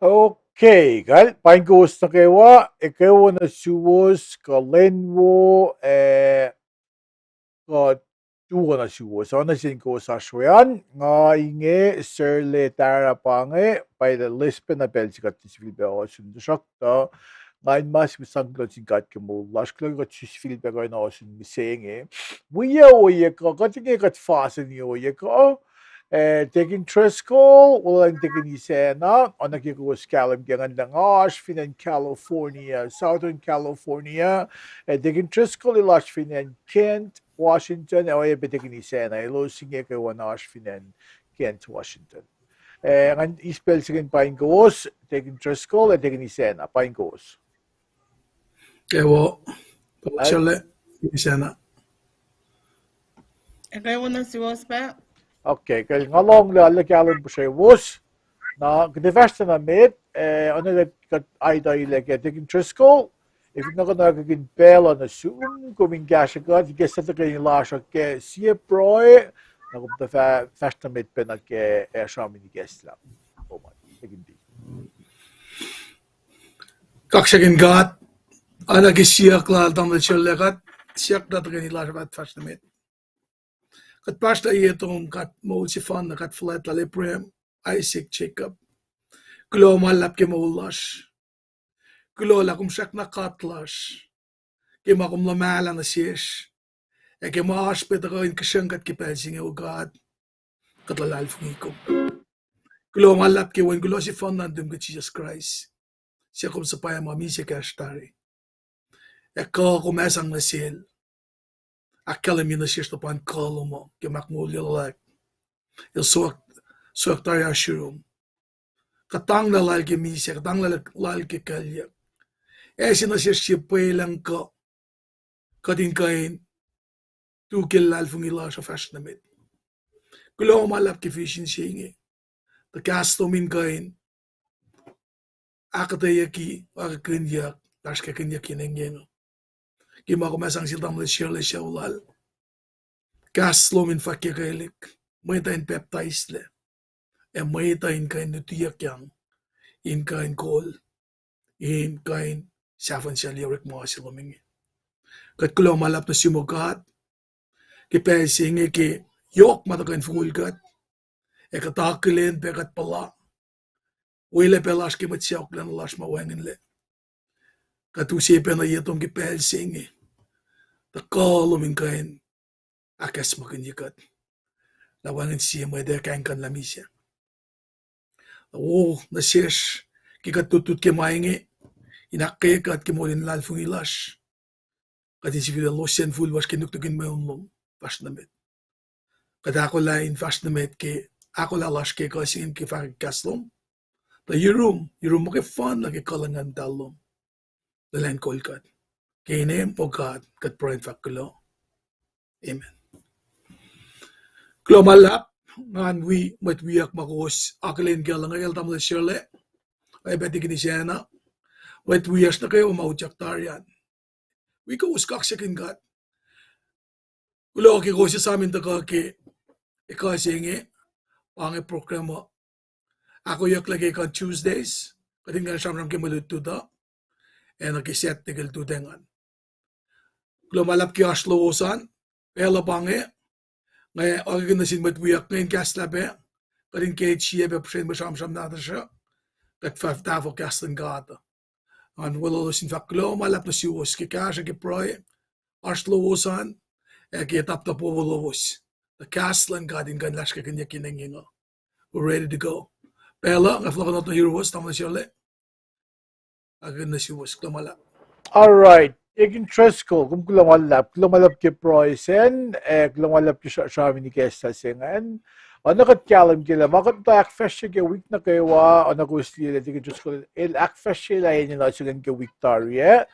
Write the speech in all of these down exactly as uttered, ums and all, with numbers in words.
Okay, kal, paing kowos nuh kwewa, ekwewa nuh suwos, kuh lwen wo, eh, kuh tuwo nuh suwos. Oacna sin kowos oasr we an, nga inge, Serle Tara pa inge, pacl Lisbon, na pacl se kuht sifilpac ohsun. Tuhsruhktuh, nga in mas sang kuloh nuh sin God ke moul lasr, kuloh kuht sifilpac kuh in ohsun mihsenge. Wi ohiyac kuh, kuht inge kuht fahsrweni ohiyac kuh, Eh, Deacon Driscoll, wolacna Deacon Isacna, oacna ke kowos kahlwem ke ngan lah nga oasr fin acn California, Southern California, eh, Deacon Driscoll el oasr fin acn Kent, Washington, ac oacyacpac Deacon Isacna, elos inge kwewa na oasr fin acn Kent, Washington. Eh, ngan eis pacl se inge paing kowos, Deacon Driscoll ac Deacon Isacna, paing kowos. Ewo, Pastor le, Isacna. Ekwewa nuh suwos pac. Okay, kal nga lohng lah arlac kahlwem puhsrewos. Na kuht ac fahsr na met, eh, oacna kuht aituhlac ke Deacon Driscoll, if nga kuh na kuh in pacl uh nuh sum, kom in kahsruh kuht, ikacslah tuhkweni lasr uh ke sie pruhe, na kom tuh fah-, fahsr na met pacna ke, eh, sramsram in ikacslah. Kom an, Deacon D. Kaksakihn God, oacna ke siyuck lal tamuhlwel Serle, kuht siyuck na tuhkweni lasr uh, kuht fahsr na met. Kuht pahsrlah ye tom, God moul sefanna, God fuhlwact lal Abraham, Isaac, Jacob. Kuloh ma luhlahp ke moul lasr. Kuloh lah kom srackna God lasr. Ke ma kom luhmahlah nuh sesr, ac ke ma oasr pac tuhkuh in kihsruhng kuht ke pacl se inge, O God, kuht luhlahlfongi kom. Kuloh ma luhlahp ke Wen kuloh sefanna nuhtum ke Jisus Kraist, suc kom suhpwacma misac kacsr tari. Ac kuh kom ac sang nuh sel, ahkkahlwemye nuh sesr luhpan kuh lom uh ke ma moul luhlahp. El sowack, sowack tari oasr yurum. Kuhtanglah lal ke misac, kuhtanglah lal ke kuclyuck. Ase nuh sesr sie pwelucng kuh, kuht in kuh in tu ke luhlahlfongi lasr uh fahsr na met. Kuloh ma luhlahp ke vision se inge, tuh kahs lom in kuh in ahkuhtweyucki, ahkkinyuck, lasr kahkinyuck in engyeng uh. Ke ma kom ac sang sel tamuhlwel Serle sucu lal, kahs lom in fahkyuckelihk, mwet uh in pacptaislac, ac mwet uh in kuh in lutiyuckyang, in kuh in kol, in kuh in sahfuhn sel ye orekma se lom inge. Kuht kuloh ma luhlahp nuh sum, O God, ke pacl se inge ke yohk ma tuhkuh in fongul kuht, ac kuht akihlen pac kuht puhla welah pac lasr ke mwet sacohk lacna lasr ma wacngihnlac. Kuht use pacna ye tom ke pacl se inge, tuh kuh lom in kuh in ahkacsmakihnye kuht lah wacngihn sie mwet ac kuh in kuhnlah misac. Wo nuh sesr ke kuht lutlut ke ma inge, in ahkkweye kuht ke moul in luhlahlfongi lasr. Kuht in sifil losyacn fulwasr ke nuknuk in mweun lom fahsr na met. Kuht ahkolah in fahsr na met ke ahkolah lasr ke kuh se inge ke fahkwack kahs lom. Tuh yurum, yurum muhkwena nuh ke kuh luhn Nguhn Muhtahl lom, lwelah in kol kuht. Ke inem, O God, kuht pruhe in fahk kuloh. Amen. Kuloh ma luhlahp, ngan wi mwet wiyuck ma kowos akihlen ke luhngse lal tamuhlwel Serle, oacyacpac Deacon Isacna, mwet wiyacsr nuh kwewa ma utyak tari an. Wi kowos, kaksakihn God. Kuloh ke kowos esam in tuhkuh ke ekuh se inge, pa inge program uh ahkoeyucklac ke kuh Tuesdays, kuht in kuh in sramsram ke mwe lutlut uh, ac nuh ke Saturday ke lututacng an. Kuloh ma luhlahp ke oasr lowos an, pacl uh pa inge, nga akihlen nuh sin mwet wiyuck inge in kahslah pac, kuht in ke sie pac puhsren mwe sramsram nahtuhsr uh, kuht fah tahfuh kahs luhn God uh. Ngan weluhlos in fahk kuloh ma luhlahp nuh suwos ke kahsruh ke pruhe oasr lowos an, ac ke taptap wowo lowos, tuh kahs luhn God in kuh in lasr kahkinyuck in engyeng uh. We're ready to go. Pacl uh nga fohlohkohnot nuh yuruwos, tamuhlwel Serle. Akihlen nuh suwos, kuloh ma luhlahp. All right. Deacon Driscoll, kom kuloh ma luhlahp, kuloh ma luhlahp ke pruhe sacn, ac kuloh ma luhlahp ke sra-, sramsram in ikacslah se ingacn. Oacna kuht kahlwem kac lah ma kuht tuh ahkfahsrye ke wik nuh kwewa, oacna kowos liye lah Deacon Driscoll el ahkfahsrye lah enenuh se ingacn ke wik tari ah.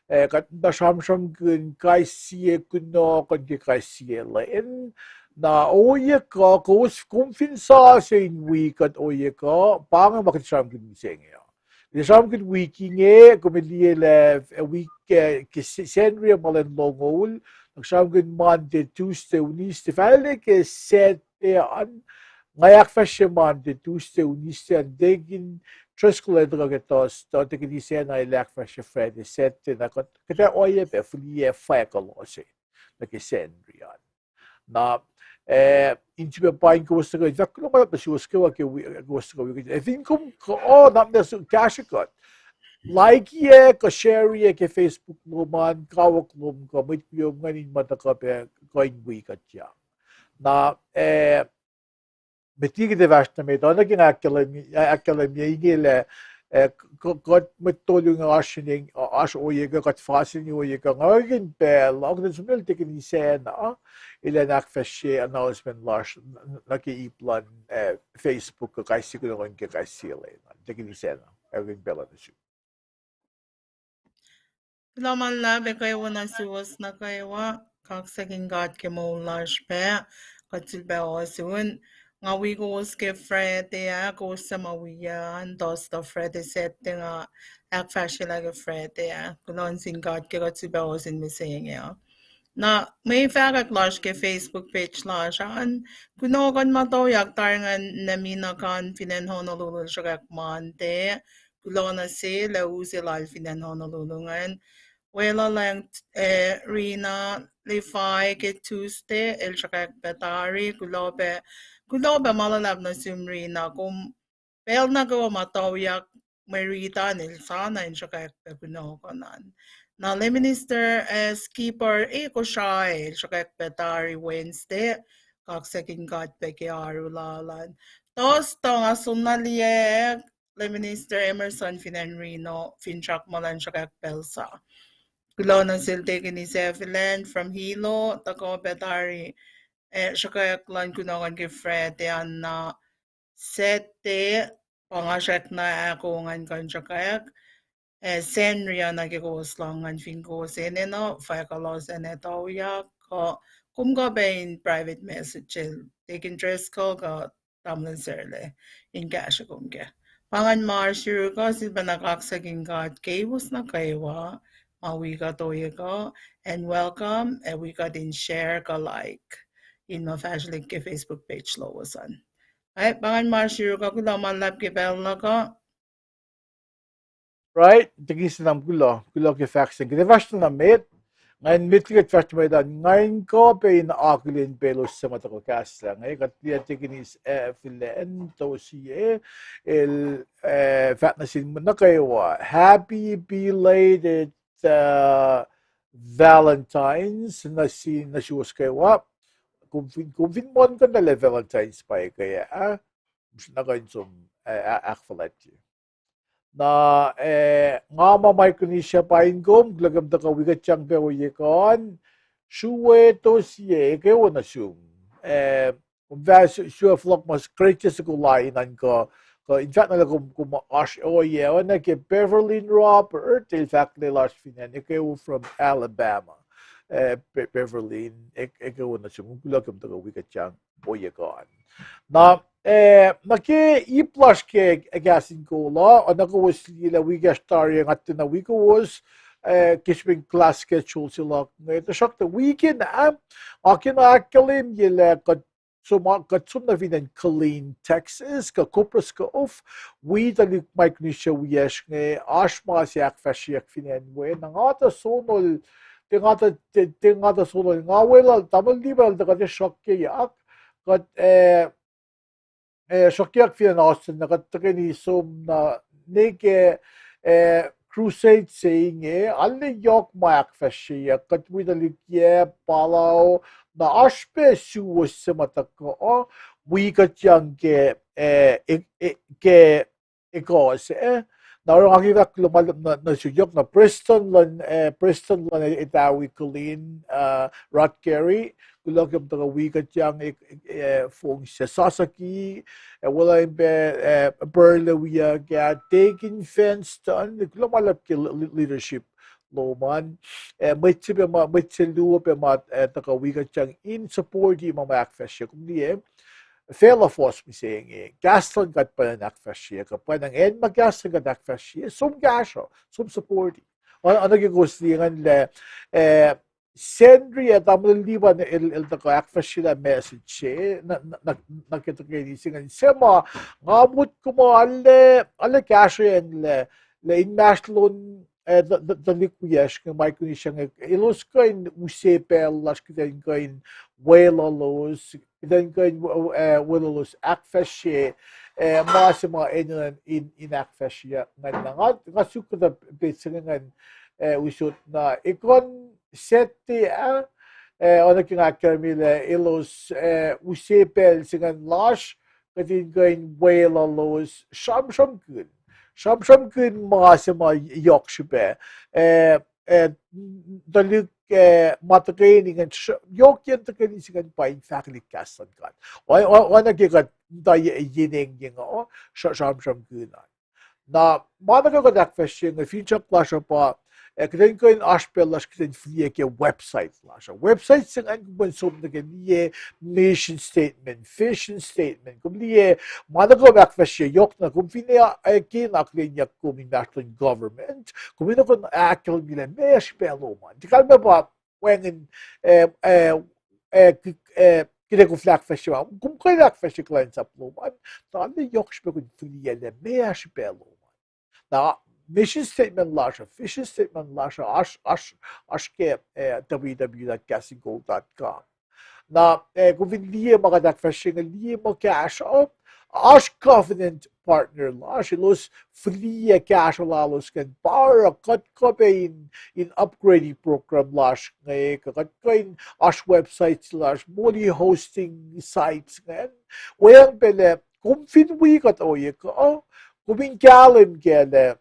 Eh, kuht tuh sramsramkihn kais sie kunohkohn ke kais sie lwen. Na ohiyac kuh, kowos, kom fin sasuc in wi kuht ohiyac kuh, pa inge ma kuht sramsramkihn mihsenge uh. Kuht sramsramkihn wik inge, kom liye lah, eh, wik, eh, ke Se-, Sacnri ma lwen longoul, na sramsramkihn Monday, Tuesday, Wednesday, fahlac ke Saturday an, Nga ahkfahsrye Monday, Tuesday, Wednesday, and Deacon Driscoll el tuhkuh ke Thursday, Deacon Isacna el ahkfahsrye Friday, Saturday, na kuht, kuht ac oacyacpac fihliyac fwack lalos nuh ke Sacnri an. Na, eh, in srihpac paing kowos nuh kwewa, in fahk kuloh ma luhlahp nuh suwos kwewa ke wi-, kowos nuh kwewa wi, eh, fin kom kuh, oh, na, na su-, kahsre kuht. Like-iyac, kuh share-iyac ke Facebook lom an, kawuck lom, kuh mwet wiyom ingacn in muh tuhkuh pac kuh in wi kuht yang. Na, eh, met liki kuht ac fahsr nuh met, oacna ke nga ahkkahlwem-, ahkkahlwemye inge lah, eh, k-, k-, kuht mwet tolu inge oasr in, oasr ohiyac kuh, kuht fas in ohiyac kuh, nga orekmakihn pacl, nga kuh in som lal Deacon Isacna, elan ahkfahsrye announcement lasr n-, n-, nuh ke ip luhn, eh, Facebook kuh kais sie kunohkohn ke kais sie lwen. Deacon Isacna, nga orekmakihn pacl uh nuh sum. Kuloh ma luhlahp kwewa nuh suwos nuh kwewa, kaksakihn God ke moul lasr pac, kuht sifilpac ohsun. Nga wi kowos ke Friday ah, kowos suc ma wi an, Thursday, Friday, Saturday, nga ahkfahsryelah ke Friday ah. Kuloh nuh sin God ke kuht sifilpac ohsun mihsenge uh. Na mwe fahkwack lasr ke Facebook page lasr an, kunohkohn ma toyak tari ingacn Nemina Khan fin acn Honolulu el sruhkwack Monday, kuloh nuh sel ac use lal fin acn Honolulu ingacn. Weluhlacng, eh, Rina Levi ke Tuesday el sruhkwack pac tari, kuloh pac, kuloh pac ma luhlahp nuh sum Rina, kom pacl nuh kwewa ma toyak mwe Rita an el sana in sruhkwack pac kunohkohn an. Na lay minister, eh, Skipper, eh, Kosrae el sruhkwack pac tari Wednesday, kaksakihn God pac ke oaru lal an. Thursday nga soenna liye lay minister Emerson fin acn Reno, finsrak ma elan sruhkwack pacl sa. Kuloh nuh sel Deacon Isacna from Hilo, tuhkuh pac tari, eh, sruhkwack luhn kunohkohn ke Friday an na Saturday, pa nga srackna ahkoo ngan kuh in sruhkwack, eh, Sacnri an nuh ke kowos lohng ngan fin kowos enenuh, fwack lalos an ac toyak, kuh kom kuh pac in private message el Deacon Driscoll kuh Tamuhlwel Serle in kahsre kom kac. Pa ingacn ma oasr yuruk uh, sifilpacna kaksakihn God ke kowos nuh kwewa ma wi kuht ohiyac uh, and welcome, ac wi kuht in share kuh like in ma fahsrelihk ke Facebook page lowos an. Ac pa ingacn ma oasr yuruk uh, kuloh ma luhlahp ke pacl luhk uh. Right, Deacon Isacna, kuloh, kuloh ke fahk se inge. Kuht ac fahsr nuh met, ngan met liki kuht fahsr nuh met an, ngan kuh pac in akihlen pac elos suc ma tuhkuh kahslah inge, kuht liye Deacon Is-, eh, Filen Tosie, el, eh, fahk nuh sin mwet nuh kwewa, happy belated, uh, Valentine's nuh sin, nuh suwos kwewa. Kom fin, kom fin muhlkuhnlah Valentine's pa eke ah, kom sifacna kuh in som, eh, ah-, ahkfuhlwactye. Na, eh, nga ma Micronesia paing kom, kuloh ke kom tuhkuh wi kuht yang pac ohiyac an, sruwe Tosie, ekuh wo nuh sum. Eh, kom fah su-, sruwe fohlohk ma greatest soko line an kuh, kuh in fact na lah kom, kom oasr ohiyac oacna ke Beverly Robert, el fahk lah lasr fin acn, ekuh wo from Alabama. Eh, Be-, Beverly, ek-, ekuh wo nuh sum, kuloh ke kom tuhkuh wi kuht yang ohiyac an. Na, eh, nuh ke ip lasr ke kahs in kol uh, oacna kowos liye lah wi kacsr tari nga tiacna wi kowos, eh, ke srihpen class schedule se luhk inge, tuhsruhktuh weekend ah, nga kena ahkkahlwemye lah kuht som, kuht som nuh fin acn Killeen, Texas, kuh Copperas Cove, wi tuhlihk Micronesia wiyacsr inge, oasr ma se ahkfahsryeyuck fin acn we, na nga tuh sonol, tiac nga tuh, tiac, tiac nga tuh sonol, nga weluhl, tamuhlwel Limal tuh kuht ac sruhkkeyak, kuht, eh, eh, sruhkkeyak fin acn Austin, na kuht tuhkweni som na nwe ke, eh, crusade se inge, arlac yohk ma ahkfahsryeyuck, kuht wi tuhlihk yac, pahluh, na oasr pac suwos suc ma tuhkuh, wi kuht yang ke, eh, e-, e-, ke ekuh se, eh. Na oruh nga ke fahk kuloh ma luhlahp nuh, nuh sum yohk na prestuhn luhn, eh, prestuhn luhn, eh, etawi Killeen, eh, Rod Carey, kuloh ke kom tuhkuh wi kuht yang, eh, eh, fong se Sasaki, eh, weluhl in pac, eh, Burley wiyuck ah, Deacon Fenston, kuloh ma luhlahp ke le-, le-, leadership lom an, eh, mwet se pac ma, mwet se luo pac ma, eh, tuhkuh wi kuht yang in support-i ma ma ahkfahsrye, kom liye, facluh fohs mihsenge, kahs luhn God pwacnwacng ahkfahsryeyuck, pwacnwacng acn ma kahs luhn God ahkfahsrye, som kahsruh, som support-i. Oacna ke kowos liye ingacn lah, eh, Sacnri ac tamuhlwel Liban el, el tuhkuh ahkfahsryelah message se, na, na, na, na ke tuhkweni se ingacn. Se ma, nga motko ma arlac, arlac kahsrweacng lah, lah inmahsrlon, eh, tuh-, tuh-, tuhlihk wiyacsr inge, Micronesia inge, elos kuh in use pacl lasr kuht in kuh in weluhlos, kuht in kuh in, eh, weluhlos ahkfahsrye, eh, ma se ma enenuh in, in ahkfahsrye ingacn. Na nga, nga suk kuhtuh petsac se ingacn, eh, usot na ekuh in Saturday ah, eh, oacna ke nga ahkkahlwemye lah elos, eh, use pacl se ingacn lasr, kuht in kuh in weluhlos sramsramkihn. Sramsramkihn ma se ma yohk srihpac. Eh, eh, tuhlihk, eh, ma tuhkweni ingacn, sr-, yohkiyacn tuhkweni se ingacn pa in fahkwelihk kahs luhn God. Oa-, oa-, oacna ke kuht muhta ye-, yen eng yen uh, sr-, sramsramkihn an. Na, ma nuh kwewa kuht ahkfahsrye inge, finsrak lasr uh pa, eh, kuht in kuh in oasr pacl lasr kuht in fihliyac ke website lasr uh. Website se ingacn kom kuh in som nuh ke liye mission statement, vision statement. Kom liye, ma nuh kwewa ahkfahsrye yohk na, kom finne, eh, ke in akihlenyuck kom inmahsrlon government, kom in kuh in ahkkahlwemye lah meac srihpac lom an. Tiac kalmac pa wacngihn, eh, eh, eh, k-, eh, kuht ac koflah ahkfahsrye ma. Kom kuh in ahkfahsrye kuhlwacnsap lom an, tuh arlac yohk srihpac kom fihliyac lah meac srihpac lom an. Na, mission statement lasr uh, vision statement lasr uh, oasr, oasr, oasr ke, eh, W W W dot castinggold dot com. Na, eh, kom fin liye ma kuht ahkfahsrye inge, liye ma kahsruh, oasr covenant partner lasr, elos fihliyac kahsruh lalos ingacn pa oruh kuht kuh pac in, in upgrade program lasr inge, kuh kuht kuh in oasr website lasr, moli hosting sites ingacn, weacng pac lah kom fin wi kuht ohiyac kuh, kom in kahlwem kac lah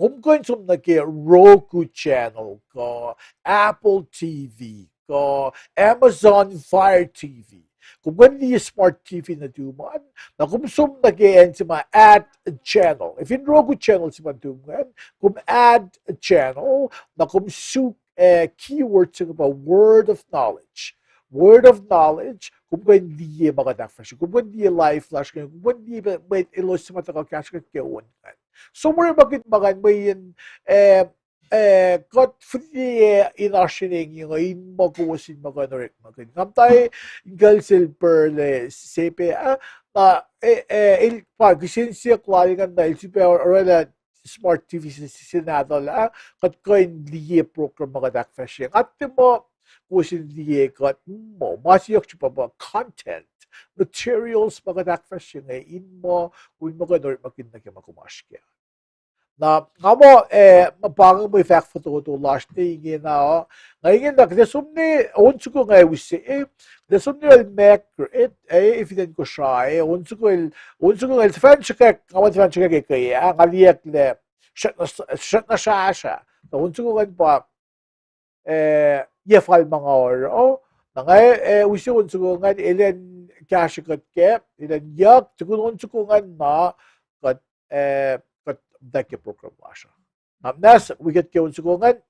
kom kuh in som nuh ke Roku channel kuh Apple T V kuh Amazon Fire T V. Kom kuh in liye smart T V nuhtum an, na kom som nuh ke acn se ma add channel. Fin Roku channel se ma nuhtum an, kom add channel, na kom suk, eh, keyword se inge pa word of knowledge. Word of knowledge, kom kuh in liye ma kuht ahkfahsrye, kom kuh in liye live lasr, kom kuh in liye mwet elos se ma tuhkuh kahsruh kuht ke on ingacn. Som orekmakihn ma ingacn mweyen, eh, eh, kuht fihliyac in oasr yen eng yen uh in muh kowos in muh kuh in orekmakihn. Nga muhta in kuhl sel purlac sepac ah, na, eh, eh, el pa kihsen siyuck lal ingacn na el sifilpac orwaclah smart T V se, se nahtuhl ah, kuht kuh in liye program ma kuht ahkfahsrye. Nga tiac muh kowos in liye kuht, muh ma se yohk srihpac pa content, materials ma kuht ahkfahsrye inge in muh, in muh kuh in orekmakihn nuh ke ma kom oasr kac. Na, nga muh, eh, ma pa inge mwe fahk fototo lasr ne ingena uh. Nga ingena kuht ac som nuh on soko nga use, eh, kuht ac som nuh el Mac, eh, eh, fin acn Kosrae, on soko el, on soko el sifacna sruhkwack, nga muh sifacna sruhkwack ke, ah, nga liye lah srackna, srackna srasra. Na on soko ingacn pa, eh, yac fal ma nga oruh, oh. Na nga, eh, use on soko ingacn, elan kahsrwe kuht kac, elan yuck, tukun on soko ingacn na, kuht, eh, kuht muhta ke program lasr uh. Na, na wi kuht ke on soko ingacn.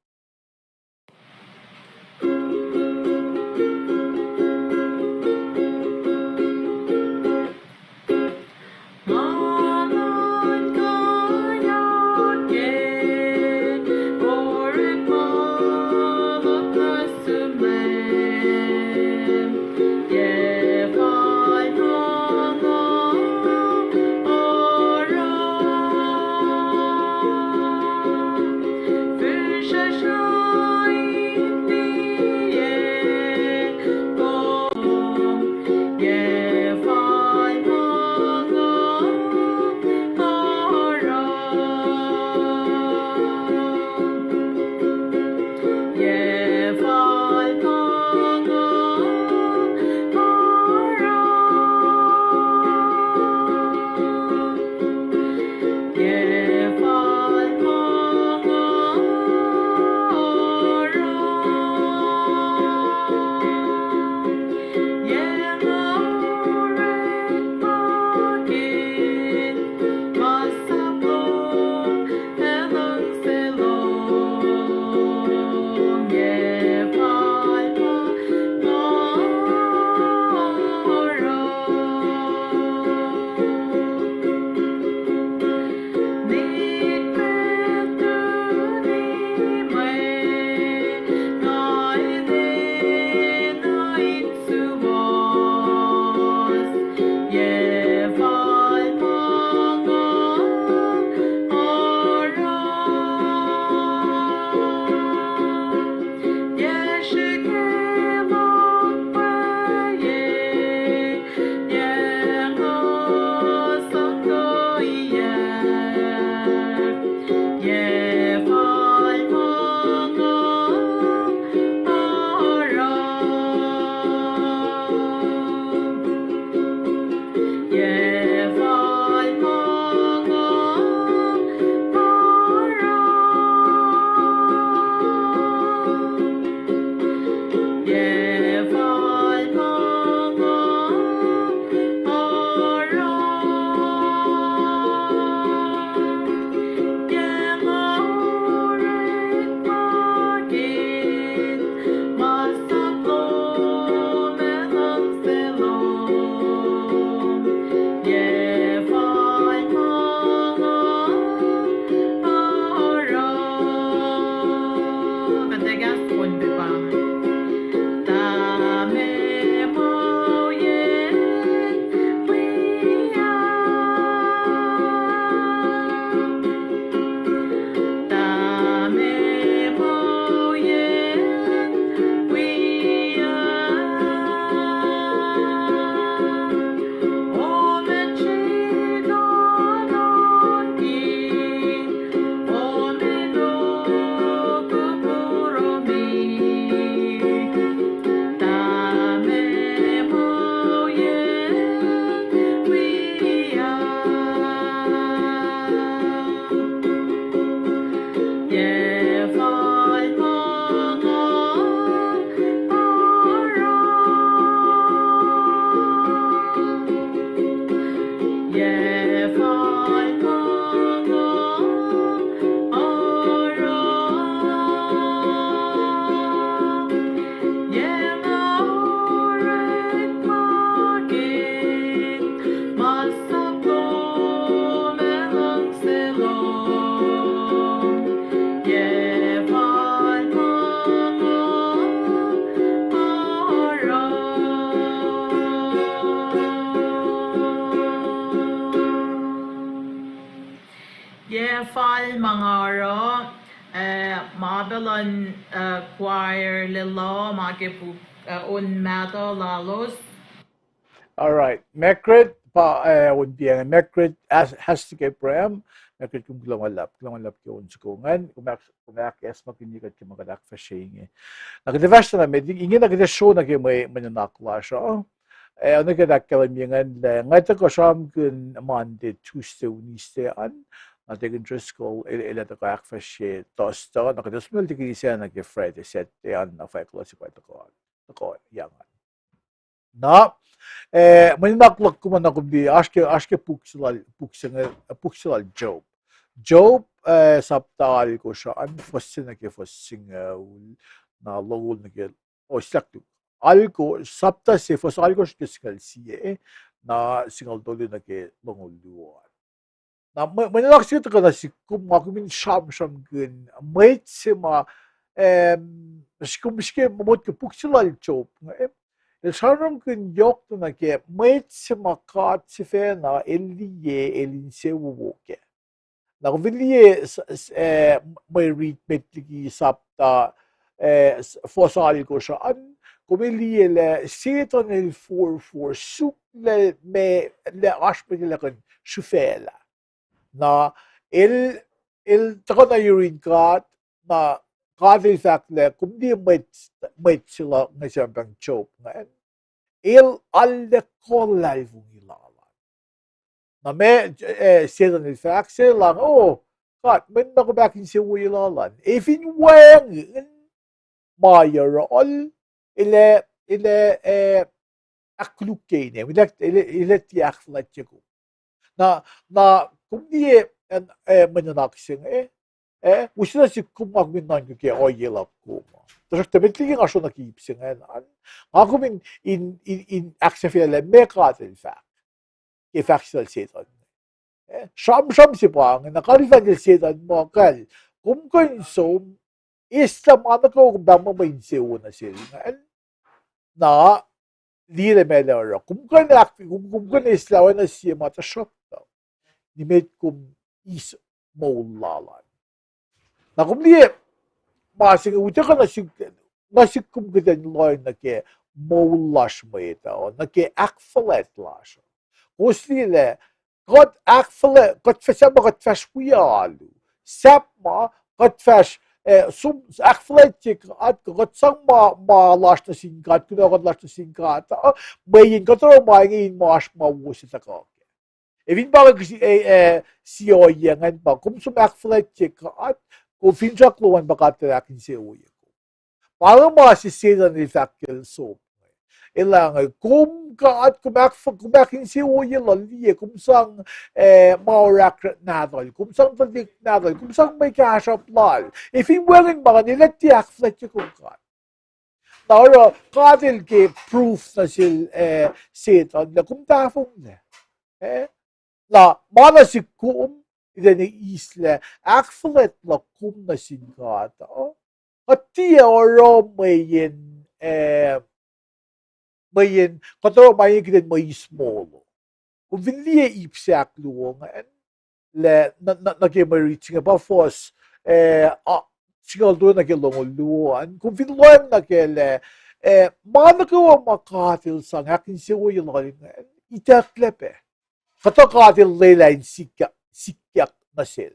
Yac fal ma nga oruh? Yac ma orekmakihn ma sap lom ac luhngse lom? Yac fal ma nga oruh? Yac fal ma nga oruh? Eh, ma pacl luhn, eh, choir lwelah ma ke puk, eh, on mahtuh lalos. All right. Margaret, pa, eh, on piacng Margaret, Has-, Hastik Abraham, Margaret, kom kuloh ma luhlahp, kuloh ma luhlahp ke on soko ingacn, kom ahk-, kom ahkacsmakihnye kuht ke ma kuht ahkfahsrye inge. Na kuht ac fahsr na met, inge na kuht ac sro nuh ke mwe, mwe nuhnak lasr uh. Eh, oacna ke ahkkahlwemye ingacn lah, nga tuhkuh sramsramkihn Monday, Tuesday, Wednesday an, na Deacon Driscoll, el, el ac tuhkuh ahkfahsrye Thursday, na kuht ac som liki sacna ke Friday, Saturday an, na fahk lah sikuh tuhkuh, tuhkuh yang an. Na, eh, mwe nuhnak luhk kom an na kom liye, oasr ke, oasr ke puk se lal, puk se inge, puk se lal Job. Job, eh, sapta alkosr an, fuhs se nuh ke fuhs singucul, na longoul nuh ke, oh, slack luhk. Alko-, sapta se fuhs alkosr ke singucul sie, na singucul tolu nuh ke longoul luo an. Na mwe, mwe nuhnak se tuhkuh nuh sihk kom, nga kom in sramsramkihn mwet se ma, em, sihk kom srihke motko puk se lal Job inge, el sramsramkihn yohk nuh ke mwet se ma God sifacna el liye el insewowo kac. Na kom fin liye s-, s-, eh, mwe rit met liki sapta, eh, s-, fuhs alkosr an, kom liye lah Setuhn el forfor suk lah ma, lah oasr mwet el ac kuh in srifaclah. Na el, el tuhkuh nuh yurin God, na God el fahk lah kom liye mwet, mwet se luhk inge se pahng Job ingacn, el arlac kuh luhlahlfongi lal an. Na ma, eh, Setuhn el fahk se lah, oh, God, mweyen na kom ahkinsewowoye lal an, ac fin wacngihn ma yohrohl, el ac, el ac, eh, ahkkolukye inem, el ac, el ac, el ac tiac ahkfuhlwactye kom. Na, na kom liye, eh, mwe nuhnak se inge, eh, use nuh sihk kom, nga kom in nuhnkuh ke ohiyac luhk kom. Tuhsruhktuh met liki nga sro nuh ke ip se ingacn, nga kom in, in, in, in ahksahfyelah lah meac God el fahk ke fahk se lal Setuhn. Eh, sramsram se pa inge, na kalfan el Setuhn muh kal, kom kuh in som, eslah ma nuh kwewa kom pahng muh mwe insewowo nuh sel ingacn. Na, liye lah meac el oruh. Kom kuh in ahk-, kom, kom kuh in eslah oacna sie ma tuhsruhktuh nimet kom eis moul lal an. Na kom liye, ma se inge utuckuh nuh sihk, nuh sihk kom kuht in lohacng nuh ke moul lasr mwet uh, nuh ke ahkfuhlwact lasr uh. Kowos liye lah, kuht ahkfuhlwact, kuht fah-, sahp ma kuht fahsr wi alu. Sahp ma kuht fahsr, eh, som ahkfuhlwactye God, kuht sang ma, ma lasr nuh sin God, kunohkohn lasr nuh sin God uh, mweyen kuht oruh ma inge in ma oasr ma wo se tuhkuh kac. Ac fin pa inge, eh, eh, sie ohiyac ingacn pa, kom som ahkfuhlwactye God, kom finsrak lom an pa God el ahkinsewowoye kom. Pa inge ma se Setuhn el fahk kacl Job. El fahk inge, kom God, kom ahk-, kom ahkinsewowoye lal, liye, kom sang, eh, ma orek nahtuhl, kom sang tuhlihk nahtuhl, kom sang mwe kahsruhp lal. Ac fin wacngihn ma ingacn, el ac tiac ahkfuhlwactye kom God. Na oruh God el ke proof nuh sel, eh, Setuhn lah kom tahfonglac. Eh? Na ma nuh sihk kom, el ac eis lah ahkfuhlwact luhk kom nuh sin God uh, kuht tiac oruh mweyen, eh, mweyen kuht oruh ma inge kuht in mwe eis moul. Kom fin liye ip se ahkluo ingacn, lah, nuh, nuh, nuh ke mwe rit se inge pa fuhs, eh, a, singucul tolu nuh ke longoul luo an, kom fin lohacng nuh kac lah, eh, ma nuh kwewa ma God el sang ahkinsewowoye lal ingacn, itucklac pac. Kuhtuh God el lwelah in sikyak, sikyak nuh sel.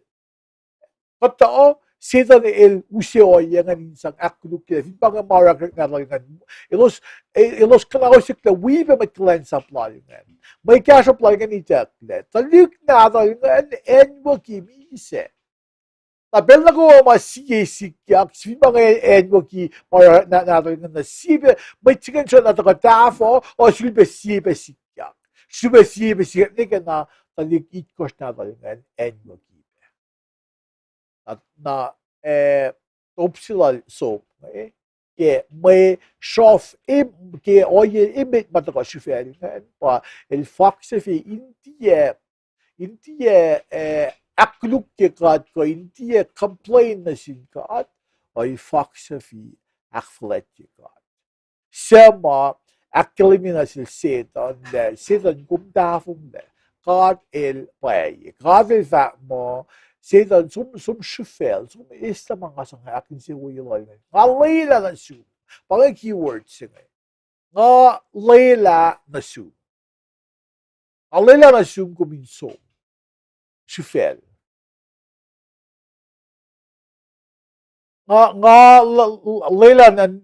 Kuhtuh, Setuhn el use ohiyac ingacn in sang ahkkolukye, fin pa inge ma orek nahtuhl ingacn. Elos, e-, elos kuhnahosyucklac wi pac mwet kuhlwacnsap lal ingacn. Mwe kahsruhp lal ingacn itucklac. Tuhlihk nahtuhl ingacn acnwucki misac. Na pacl nuh kwewa ma sie sikyak, fin pa inge acnwucki ma orek na-, nahtuhl ingacn, na sie pac, mwet se ingacn srihke na tuhkuh tahfuh, o sulpac sie pac sikyak. Srihpac sie pac sikyak nuh ke na tuhlihk itkohsr nahtuhl ingacn acnwucki pac. Na, na, eh, top se lal Job inge, ke mwe srof, em, ke ohiyac emet ma tuhkuh srihfacl ingacn pa el faksafi in tiac, in tiac, eh, ahkkoluk ke God kuh in tiac complain nuh sin God, ac faksafi ahkfuhlwactye God. Suc ma ahkkahlwemye nuh sel Setuhn lah Setuhn, kom tahfonglac. God el pwacye. God el fahk muh, Setuhn, som, som srihfacl, som eis lah ma nga sang ahkinsewowoye lal ingacn. Nga lwelah nuh sum. Pa inge keyword se inge. Nga lwelah nuh sum. Nga lwelah nuh sum kom in som srihfacl. Nga, nga l-, l-, lwelah nuh,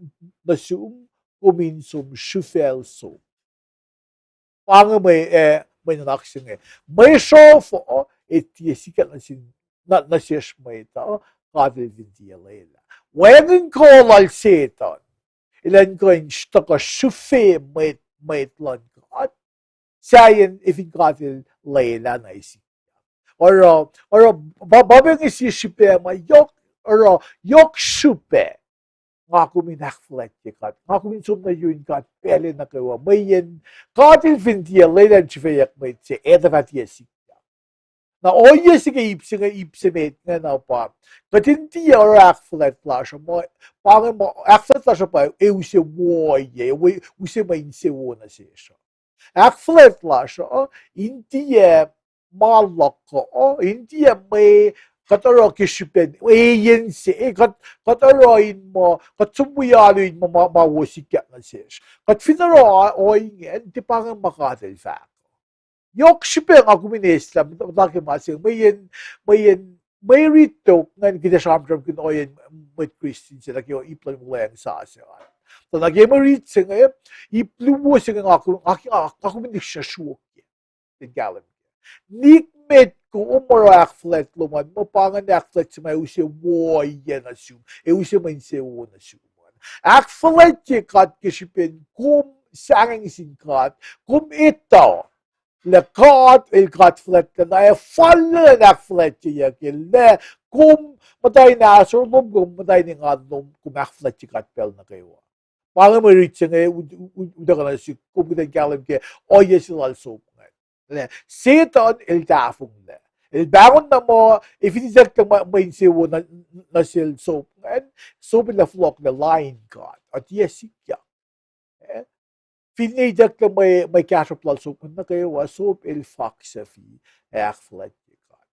nuh sum kom in som srihfacl som. Pa inge mwe, eh, mwe nuhnak se inge. Mwe srof uh, e tiac sikyak nuh sin, nuh, nuh sesr mwet uh, God el fin tiac lwelah. Wacngihn kuh lal Setuhn. Elan kuh in tuhkuh srihfe mwet, mwet luhn God. Sahyacn efin God el lwelah na sikyak. Oruh, oruh, pa, pa inge sie srihpac ma yohk, oruh, yohk srihpac. Nga kom in ahkfuhlwactye God. Nga kom in som nuh yurin God pacl nuh kwewa. Mweyen God el fin tiac lwelah in srihfeyuck mwet se, etuh fah tiac sikyak. Na ohiyac se ke ip se inge, ip se met inge na pa, kuht in tiac oruh ahkfuhlwact lasr uh, ma, pa inge ma, ahkfuhlwact lasr uh pa e use wo ohiyac, e use mwe insewowo nuh sesr uh. Ahkfuhlwact lasr uh in tiac ma luhk uh, in tiac mwe, kuht oruh ke srihpen eyan se, kuht, kuht oruh in muh, kuht som wi alu in muh ma, ma wo sikyak nuh sesr. Kuht fin oruh ohinge, tiac pa inge ma God el fahk. Yohk srihpac nga kom in eslah, muhta ke ma se, mweyen, mweyen, mwe rit tok ingacn kuht ac sramsramkihn ohiyacn mwet Christian se nuh ke ip luhn wuhlweacng sasuc an. Tuh nuh ke mwe rit se inge, ip luo se inge nga kom, nga, nga, nga kom in sruokyac. Fin kahlwem ke nikmet kom oruh ahkfuhlwact lom an, muh pa ingacn ahkfuhlwact se ma use wo ohiyac nuh sum, e use mwe insewowo nuh sum an. Ahkfuhlwactye God ke srihpen kom sahngweng sin God, kom etuh lah God el God fuhlwactlacna, ac fal in ahkfuhlwactyeyuck el lah kom muhta in ahsor lom, kom muhta in engan lom, kom ahkfuhlwactye God pacl nuh kwewa. Pa inge mwe rit se inge, u-, u-, utuckuh nuh sihk, kom kuht in kahlwem ke ohiyac se lal Job ingacn. Lah Setuhn el tahfonglac. El pahngon na muh, e fin itucklac mwe, mwe insewowo nuh, nuh sel Job ingacn, Job el ac fohlohklac lain God. Ac tiac sikyak. Eh? Finne itucklac mwe, mwe kahsruhp lal Job ingacn nuh kwewa, Job el faksafi, ac ahkfuhlwactye God.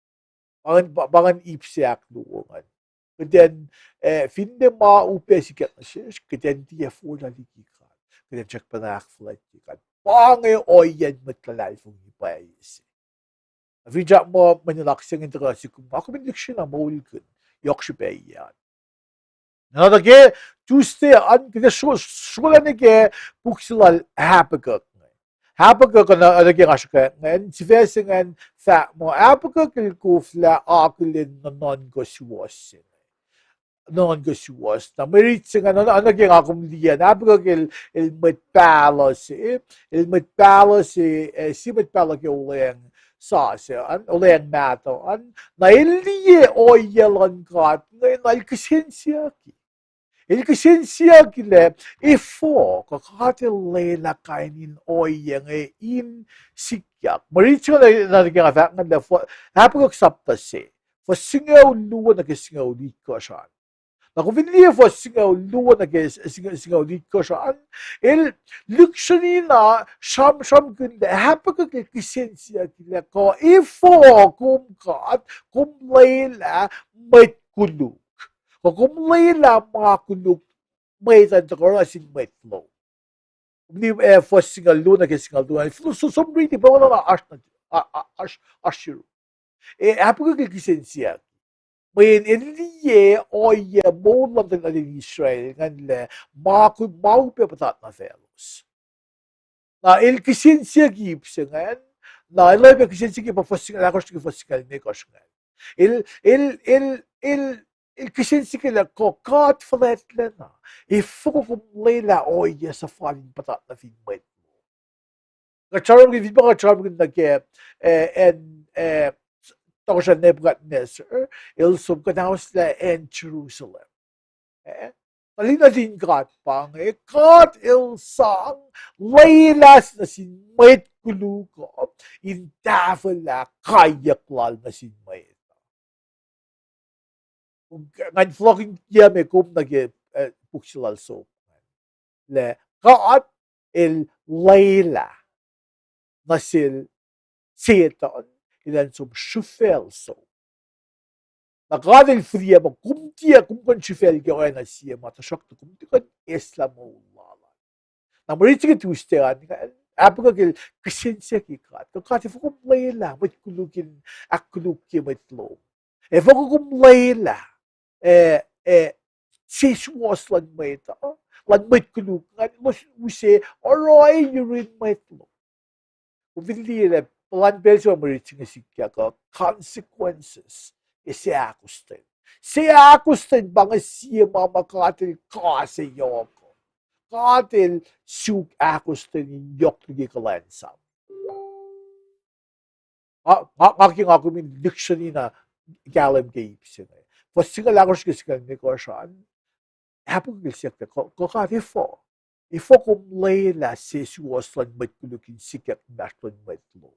Pa ingacn, pa, pa ingacn ip se ahkluo ingacn. Kuht in, eh, finne ma upac sikyak nuh sesr, kuht in tiac forlah liki God. Kuht in srackpacna ahkfuhlwactye God. Pa inge ohiyacn mwet luhlahlfongi pwacye se. Finsrak muh mwe nuhnak se inge tuhkuh nuh sihk, kom, nga kom in lihksreni na moulkihn yohk srihpac an. Na nuh ke Tuesday an, kuht ac sro-, srolah nuh ke puk se lal Habakkuk. Habakkuk an, nuh ke nga sruhkwack ingacn, sifac se ingacn fahk muh Habakkuk el koflah akihlen nuhnuhnkuh suwohs se inge. Nuhnuhnkuh suwohs. Na mwe rit se ingacn, nuh, nuh ke nga kom liye an, Habakkuk el, el mwet pahluh se, el mwet pahluh se, eh, sie mwet pahluh ke olweacng sasuc an, olweacng mahtuh an. Na el liye ohiyac luhn God inge, na el kihsen siyucki. El kihsen siyucki lah, efuh kuh God el lwelah kain in ohiyac inge in sikyak. Mwe rit se inge na, nuh ke nga fahk ingacn lah, Habakkuk sapta se, fuhs singucul luo nuh ke singucul itkohsr an. Na kom fin liye fuhs singucul luo nuh ke s-, singucul itkohsr an, el lihksreni na sramsramkihn lah Habakkuk el kihsen siyucki lah kuh efuh kom God, kom lwelah mwet koluk. Kuh kom lwelah ma koluk mwet an tuhkuh oruh nuh sin mwet lom. Kom liye, eh, fuhs singucul luo nuh ke singucul luo. Som, som riti pa oacna oasr, oasr, oasr yurum. Eh, Habakkuk el kihsen siyuck. Mweyen el liye ohiyac moul luhn tuhlihk nuhtin Israel ingacn lah ma, ma upac puhtat nuh faclos. Na el kihsen siyucki ip se ingacn, na el oacyacpac kihsen siyucki pa fuhs singucul ahkosr nuh ke fuhs singucul limekohsr ingacn. El, el, el, el, el kihsen siyucki lah kuh God fuhlwactlacna, efuh kom lwelah ohiyac suhfal in puhtat nuh fin mwet lom. Kuht sramsramkihn, fin pa kuht sramsramkihn nuh ke, eh, acn, eh, tohkohsrah Nebuchadnezzar, el som kuhnahoslah acn Jerusalem. Eh, tuhlihk nuhtin God pa inge, God el sang lwelah nuh sin mwet koluk uh in tahfwelah kaiyuck lal nuh sin mwet uh. Ngan fohlohkihn kiyac me kom nuh ke, eh, puk se lal Job, lah God el lwelah nuh sel Setuhn elan som srihfacl Job. Na God el fihliyac muh kom tiac, kom kuh in srihfacl ke oacna sie ma, tuhsruhktuh kom tiac kuh in eslah moul lal an. Na mwe rit se ke Tuesday an, Habakkuk el kihsen siyuck ke God, kuh God, efuh kom lwelah mwet koluk in ahkkolukye mwet lom? Efuh kom lwelah, eh, eh, sesuwohs luhn mwet uh, luhn mwet koluk ingacn, elos use oruh yurin mwet lom. Kom fin liye lah puhlan pacl se ma mwe rit se inge sikyak uh, consequences ke seahkostwen. Seahkostwen pa inge sie ma ma God el kase yohk uh. God el suk ahkostwen in yohk liki kuhlwacnsap. Nga, nga, nga ke nga kom in lihksreni na kahlwem ke ip se inge. Fuhs singucul ahkosr ke singucul limekohsr an, Habakkuk el siyuck lah, kuh, kuh God, efuh, efuh kom lwelah sesuwohs luhn mwet koluk in sikyak inmahsrlon mwet lom?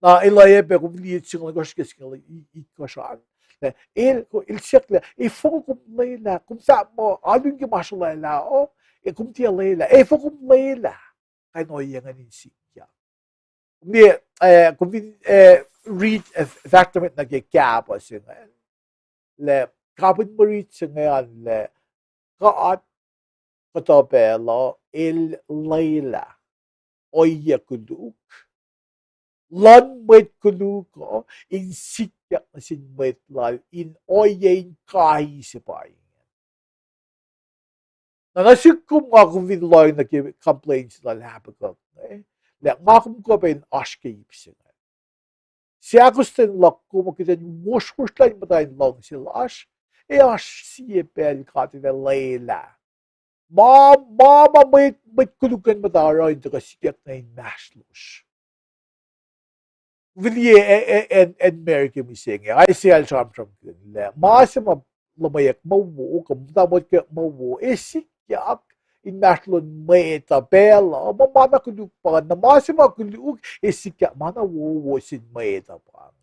Na el oacyacpac, kom liye singucul limekohsr ke singucul i-, itkohsr an, na el, el siyuck lah, efuh kom lwelah, kom fahk muh alu nuh ke ma srolwaclah uh, e kom tiac lwelah, efuh kom lwelah kain ohiyac ingacn in sikyak? Kom liye, eh, kom fin, eh, read, eh, fahsr nuh met nuh ke kahpuh se ingacn, lah kapihn mwe rit se ingacn lah God kuhtuh pacl uh el lwelah ohiyac koluk luhn mwet koluk uh in sikyak nuh sin mwet lal in ohiyac in kai se pa ingacn. Na nuh sihk kom, nga kom fin lohng nuh ke complain se lal Habakkuk, eh, lah nga kom kuh pac in oasr ke ip se inge. Seahkostwen luhk kom uh kuht in wohswohsrlah in muhta in luhngse lasr, ac oasr sie pacl God el ac lwelah ma, ma, ma mwet, mwet koluk ingacn muhta oruh in tuhkuh sikyak nuh inmahsrlosr. Kom fin liye, eh, eh, acn, acn America mihsenge, Isaiah el sramsramkihn lah ma se ma luhmweyuck ma wo, kuh muhta motko ma wo, ac sikyak inmahsrlon mwet uh pacl uh, ma, ma na koluk pa ingacn, na ma se ma koluk ac sikyak ma na wowo sin mwet uh pa ingacn.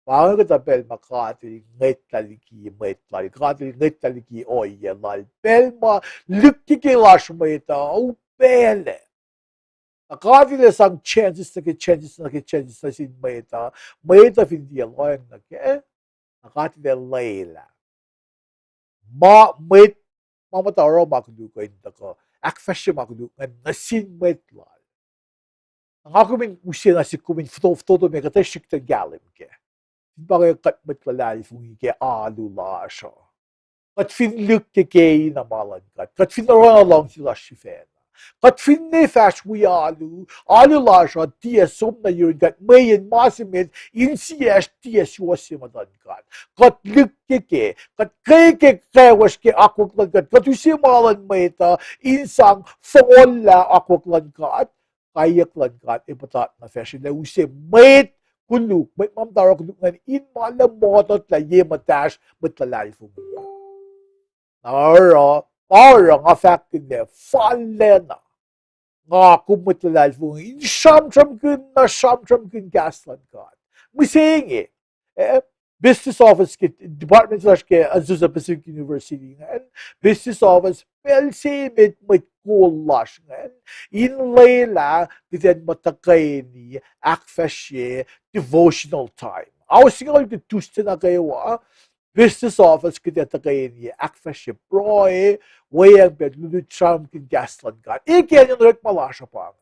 Pa inge kuhtuh pacl ma God el ngwetlah liki mwet lal, God el ngwetlah liki ohiyac lal, pacl ma lihkkeke lasr mwet uh upaclac. Na God el ac sang chances nuh ke chances nuh ke chances nuh sin mwet uh, mwet uh fin tiac lohacng nuh kac, na God el ac lwelah ma mwet, ma muhta oruh ma koluk uh in tuhkuh ahkfahsrye ma koluk ingacn nuh sin mwet lal. Na nga kom in use na sihk kom in foto-, fototo me kuhtuh srihk tuh kahlwem kac. Fin pa inge kuht mwet luhlahlfongi ke alu lasr uh, kuht fin lihkkeke na ma luhn God, kuht fin oruh na luhngse lasr sifacna, kuht finne fahsr wi alu, alu lasr uh tiac som nuh yurin God, mweyen ma se met insiyacsr tiac suwohs se muhtuhn God. Kuht lihkkeke, kuht ke, ke kwewa ke akwuck luhn God, kuht use ma luhn mwet uh in sang fohngolah akwuck luhn God, kaiyuck luhn God ac puhtat nuh facsr, el ac use mwet koluk, mwet ma muhta oruh koluk ingacn in ma luhmototlah ye muhtahsr mwet luhlahlfongi. Na oruh, oruh nga fahkkihn lah fallacna, nga kom mwet luhlahlfongi in sramsramkihn na sramsramkihn kahs luhn God. Mihsenge, eh, business office ke department lasr ke Azusa Pacific University ingacn, business office pacl se met mwet kol lasr ingacn in lwelah kuht in muh tuhkweni ahkfahsrye devotional time. Ao singucul ke Tuesday nuh kwewa, business office kuht ac tuhkweni ahkfahsrye pruhe, weacng pac lutlut sramsramkihn kahs luhn God. Eke acn in orekma lasr uh pa inge.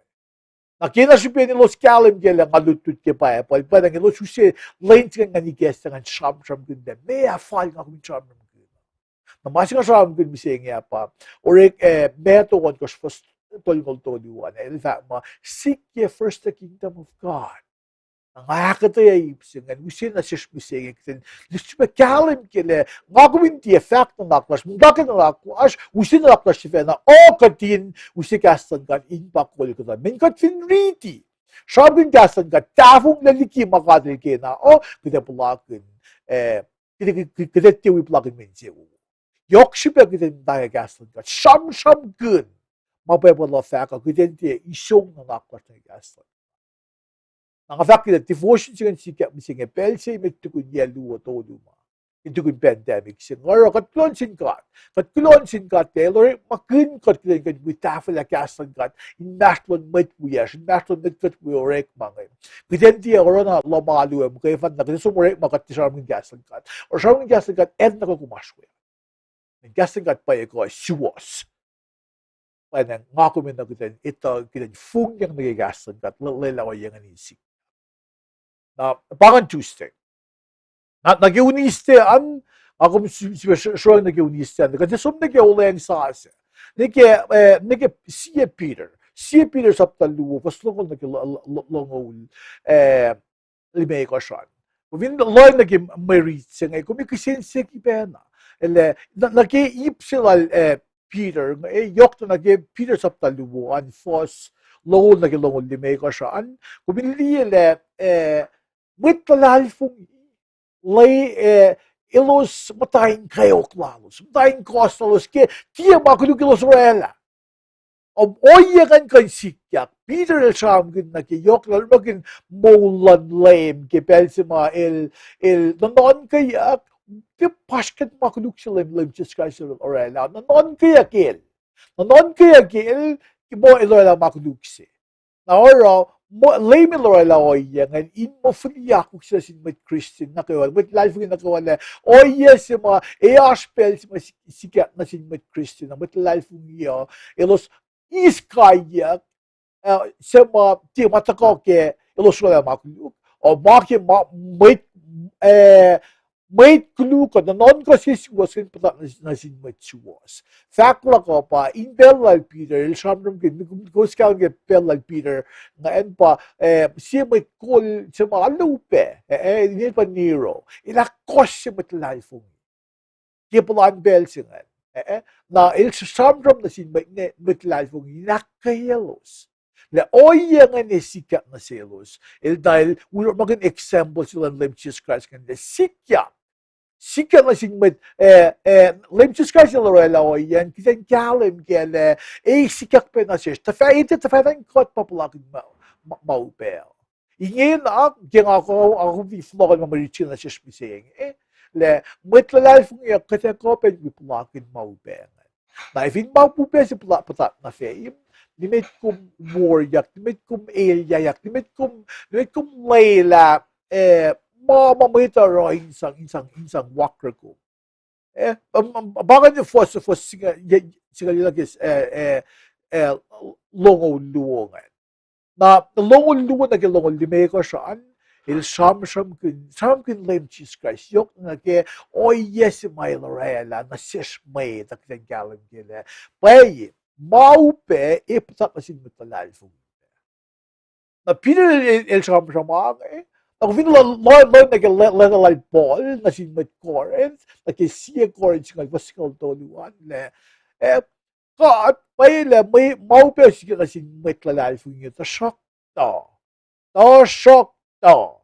Na kena srihpen elos kahlwem kac lah nga lutlut ke Bible, pa na elos use lwen se ingacn ngan ikacslah ngan sramsramkihn lah meac fal nga kom in sramsramkihn. Na ma se nga sramsramkihn mihsenge ah pa, Orek, eh, Matthew ohnkohsr fuhs tolngoul tolu an, el fahk muh, seek ye first the kingdom of God. Na nga ahkuhtweyac ip se ingacn, use nuh sesr mihsenge kuht in, srihpac kahlwem ke lah nga kom in tiac fahk nuhnak lasr, muhta ke nuhnak lasr, use nuhnak lasr sifacna, o kuht in use kahs luhn God in pa kol kuhtuh. Meac kuht fin riti, sramsramkihn kahs luhn God, tahfonglac liki ma God El kena, o kuht ac puhlakihn, eh, kuht, kuht, kuht tiac wi puhlakihn mwe insewowo. Yohk srihpac kuht in muhta ke kahs luhn God, sramsramkihn ma Bible uh fahk uh, kuht in tiac isong nuhnak lasr nuh ke kahs luhn God. Na nga fahk lah devotion se ingacn sikyak mihsenge pacl se met tukun yac luo tolu ma, in tukun pandemic se inge, oruh kuht kuloh nuh sin God. Kuht kuloh nuh sin God lah El orekmakihn kuht kuht in kuh in wi tahfwelah kahs luhn God inmahsrlon mwet wiyacsr, inmahsrlon mwet kuht wi orekma inge. Kuht in tiac oruh na lohm alu uh muhkwena, kuht in som orekma kuht tiac sramsramkihn kahs luhn God. Oruh sramsramkihn kahs luhn God acn nuh ke kom oasr we. Mweyen kahs luhn God pwacye kuh suwohs. Pwacnwacng nga kom enenuh kuht in etuh, kuht in fongyang nuh ke kahs luhn God, lwelah ohiyac ingacn in sik. Na pa ingacn Tuesday. Na nuh ke Wednesday an, nga kom sifilpac sroang nuh ke Wednesday an, kuht ac som nuh ke olweacng sasuc. Nuh ke, eh, nuh ke sie Peter, sie Peter sapta luo, fuhs longoul nuh ke longoul, eh, limekohsr an. Kom fin lohng nuh ke mwe rit se inge, kom in kihsen siyuck pacna. Elah, nuh ke ip se lal, eh, Peter, eh, yohk na nuh ke Peter sapta luo an, fuhs longoul nuh ke longoul limekohsr an, kom in liye lah, eh, mwet luhlahlfongi, la, eh, elos muhta in kweok lalos, muhta in kohs lalos ke tiac ma koluk elos orwaclah. Ohiyac ingacn kuh in sikyak. Peter el sramsramkihn nuh ke yohk lal, orekmakihn moul luhn Leum ke pacl se ma el, el nuhnuhnkweyuck, tiac pasr kuht ma koluk se Leum, Leum Jisus Kraist el orwaclah. Nuhnuhnkweyuck el. Nuhnuhnkweyuck el, ke muh el orwaclah ma koluk se. Na oruh, Leum el orwaclah ohiyac ingacn in muh fihliyac akwuck se nuh sin mwet Christian nuh kwewa, mwet luhlahlfongi nuh kwewa lah ohiyac se ma, ac oasr pacl se ma sikyak nuh sin mwet Christian, mwet luhlahlfongi uh, elos eis kaiyuck, se ma tiac ma tuhkuh ke elos orwaclah ma koluk, uh, ma ke ma, mwet, mwet koluk uh nuhnuhnkuh sesuwohs in puhtat nuh sin mwet suwohs. Fahk luhk uh pa in pacl lal Peter, el sramsramkihn, kowos kahlwem ke pacl lal Peter, na acn pa, eh, sie mwet kol se ma alu pac, eh, inel pa Nero, el ahkkohsye mwet luhlahlfongi ke puhlan pacl se ingacn. Na el sramsram nuh sin mwet luhlahlfongi in ahkkweyelos lah ohiyac ingacn ac sikyak nuh selos. El na el orekmakihn example se luhn Leum Jisus Kraist ingacn lah sikyak, sikyak nuh sin mwet, eh, Leum Jisus Kraist el orwaclah ohiyac an, kuht in kahlwem ke lah ac sikyak pac nuh sesr. Tuhfah, tuhfahna in kuht pa puhlakihn ma upac. Ingena ke nga, nga kom fin fohlohkohnma mwe rit se nuh sesr mihsenge, lah mwet luhlahlfongi uh kuht ac kuh pac in wi puhlakihn ma upac ingacn. Na fin ma upac se puhtat nuh fac, nimet kom woryak, nimet kom elyahyak, nimet kom, nimet kom lwelah, eh, ma, ma mwet uh oruh in sang, in sang, in sang wakre kom. Eh, pa ingacn fuhs, fuhs singucul luo ke, eh, longoul luo ingacn. Na longoul luo nuh ke longoul limekohsr an, el sramsramkihn, sramsramkihn Leum Jisus Kraist yohk nuh ke ohiyac se ma el orwaclah nuh sesr mwet uh, kuht in kahlwem ke lah pwacye ma upac ac puhtat nuh sin mwet luhlahlfongi. Na Peter el, el sramsram inge, na kom fin lohng nuh ke leta lal Paul nuh sin mwet Corinth, nuh ke sie Corinth singucul, fuhs singucul tolu an lah, eh, God pwacye lah ma upac sikyak nuh sin mwet luhlahlfongi, tuhsruhktuh, tuhsruhktuh,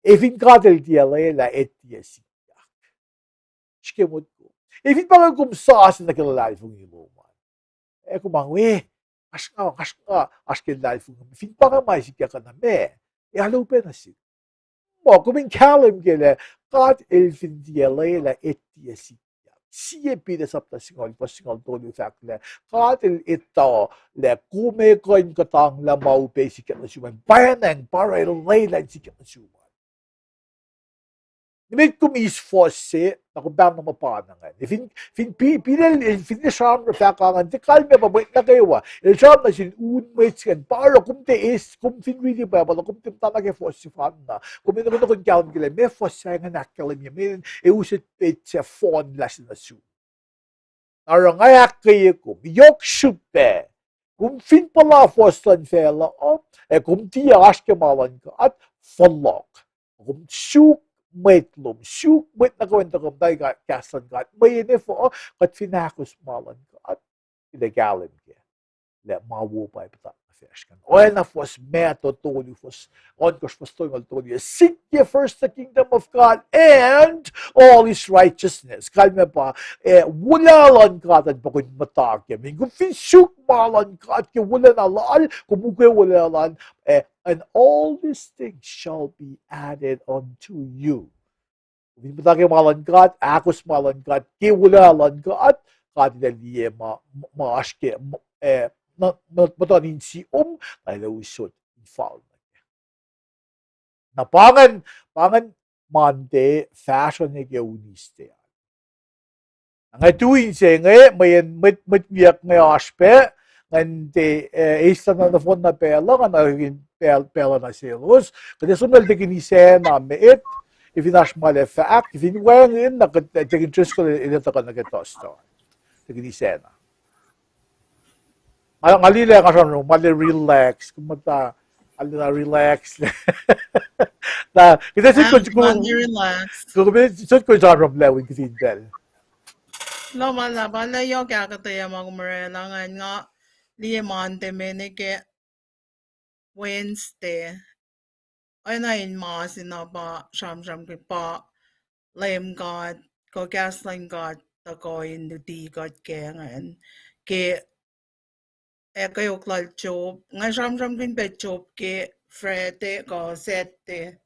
ac fin God el tiac lwelah, ac tiac sikyak. Srihke motko. Ac fin pa inge kom sasuc nuh ke luhlahlfongi lom an, ac kom muh, oasr nga, oasr nga, oasr ke luhlahlfongi. Fin pa inge ma sikyak na meac, ac alu pac nuh sihk. Muh kom in kahlwem ke lah God el fin tiac lwelah, ac tiac sikyak. Sie Peter sapta singucul, fuhs singucul tolu fahk lah God el etuh lah kom ac kuh in kuhtanglah ma upac sikyak nuh sum an, pwacnwacng pa oruh el lwelah in sikyak nuh sum an. Nimet kom eis fuhs se, na kom pahng na muh pa na ingacn. Fin, fin Peter, fin sramsram fahk ingacn, tiac kalmac pa mwet nuh kwewa. El sramsram nuh sin un mwet se ingacn, pa oruh kom tiac eis, kom fin riti Bible, kom tiac muhta na ke fuhs sefanna, kom enenuh in kahlwem ke lah meac fuhs se ingacn ahkkahlwemye, meac, ac use pet se fohnlah se nuh sum. Na oruh nga ahkkweye kom, yohk srihpac Kom fin puhla fuhs luhn facluh uh, ac kom tiac oasr ke ma luhn God, fohlohk. Kom suk mwet lom, suk mwet nuh kwewa in tuhkuh muhta ke kahs luhn God. Mweyen efuh, kuht fin ahkos ma luhn God, kuht ac kahlwem kac lah ma wo pa ac puhtat nuh facsr ingacn. Oacna fuhs Matthew tolu, fuhs ohnkohsr, fuhs tolngoul tolu, seek ye first the kingdom of God and all his righteousness. Kalmac pa, eh, wolacna luhn God an pa kom muhta kac. Mweyen kom fin suk ma luhn God ke wolacna lal, kom ukwe wolacna lal, eh, and all these things shall be added unto you. Kom fin muhta ke ma luhn God, ahkos ma luhn God ke wolacna luhn God, God El ac liye ma, ma oasr ke, eh, muhtuhn insiom, na El ac usot in fal nuh kac. Na pa ingacn, pa ingacn Monday, fahsruh nuh ke Wednesday. Nga tu inse inge, mweyen mwet, mwet wiyuck inge oasr pac, ngan tiac, eh, eislah na nohfohn na pacl uh, nga na in pacl, pacl uh nuh selos. Kuht ac som lal Deacon Isacna met, ac fin oasr ma el ac fahk, fin wacngihn na kuht, eh, Deacon Driscoll el ac tuhkuh nuh ke Thursday. Deacon Isacna. Nga, nga liye lah nga sramsram, ma el ac relax, kom muhta, arulacna relax. Na, kuht ac sot, ah, kuht, relax. Kuht ac sot kuh in sramsram lah win kuht in pacl. Kuloh ma luhlahp, pa lah yohk ahkuhtweyac ma kom orwaclah ingacn, nga liye Monday me nuh ke Wednesday. Oacna in ma se na pa sramsramkihn pa Leum God, kuh kahs luhn God tuhkuh in luti kuht ke ingacn. Ke, ac kweok lal Job, nga sramsramkihn pac Job ke Friday kuh Saturday.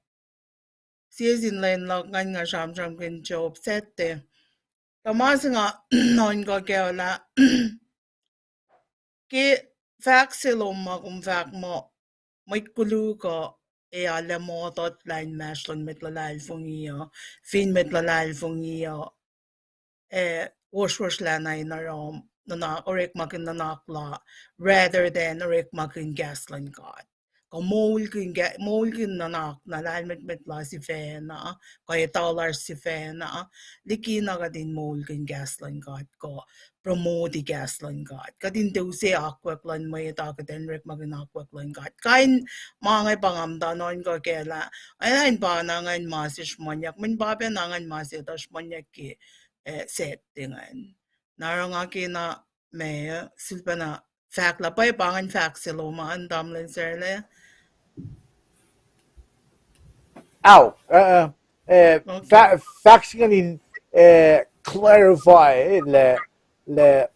Sie sin lwen luhk ingacn nga sramsramkihn Job Saturday. Tuh ma se nga nuhnkuh kac lah ke fahk se lom ma kom fahk muh mwet koluk uh ac arlac muhtwacta inmahsrlon mwet luhlahlfongi uh, fin mwet luhlahlfongi uh ac wohswohslah na in oruh, nuhnak, orekmakihn nuhnak la, rather than orekmakihn kahs luhn God. Kuh moulkihn, moulkihn nuhnak na lahlmwetmwet la sifacna, kuh etuh lasr sifacna, likina kuht in moulkihn kahs luhn God, kuh promote kahs luhn God. Kuht in tiac use akwuck luhn mwet, a kuht in orekmakihn akwuck luhn God. Kain ma inge pa nga muhta nuhnkuh kac lah, ac na in pa na ingacn ma se sruhmuhnyuck, mweyen pa pacna ingacn ma se tuh sruhmuhnyuck ke, eh, Saturday ingacn. Na oruh nga kena ma, sulpacna fahk lah pwacye pa ingacn fahk se lom an, tamuhlwel Sarla. Ao, eh, fahk se ingacn in, eh, clarify lah, lah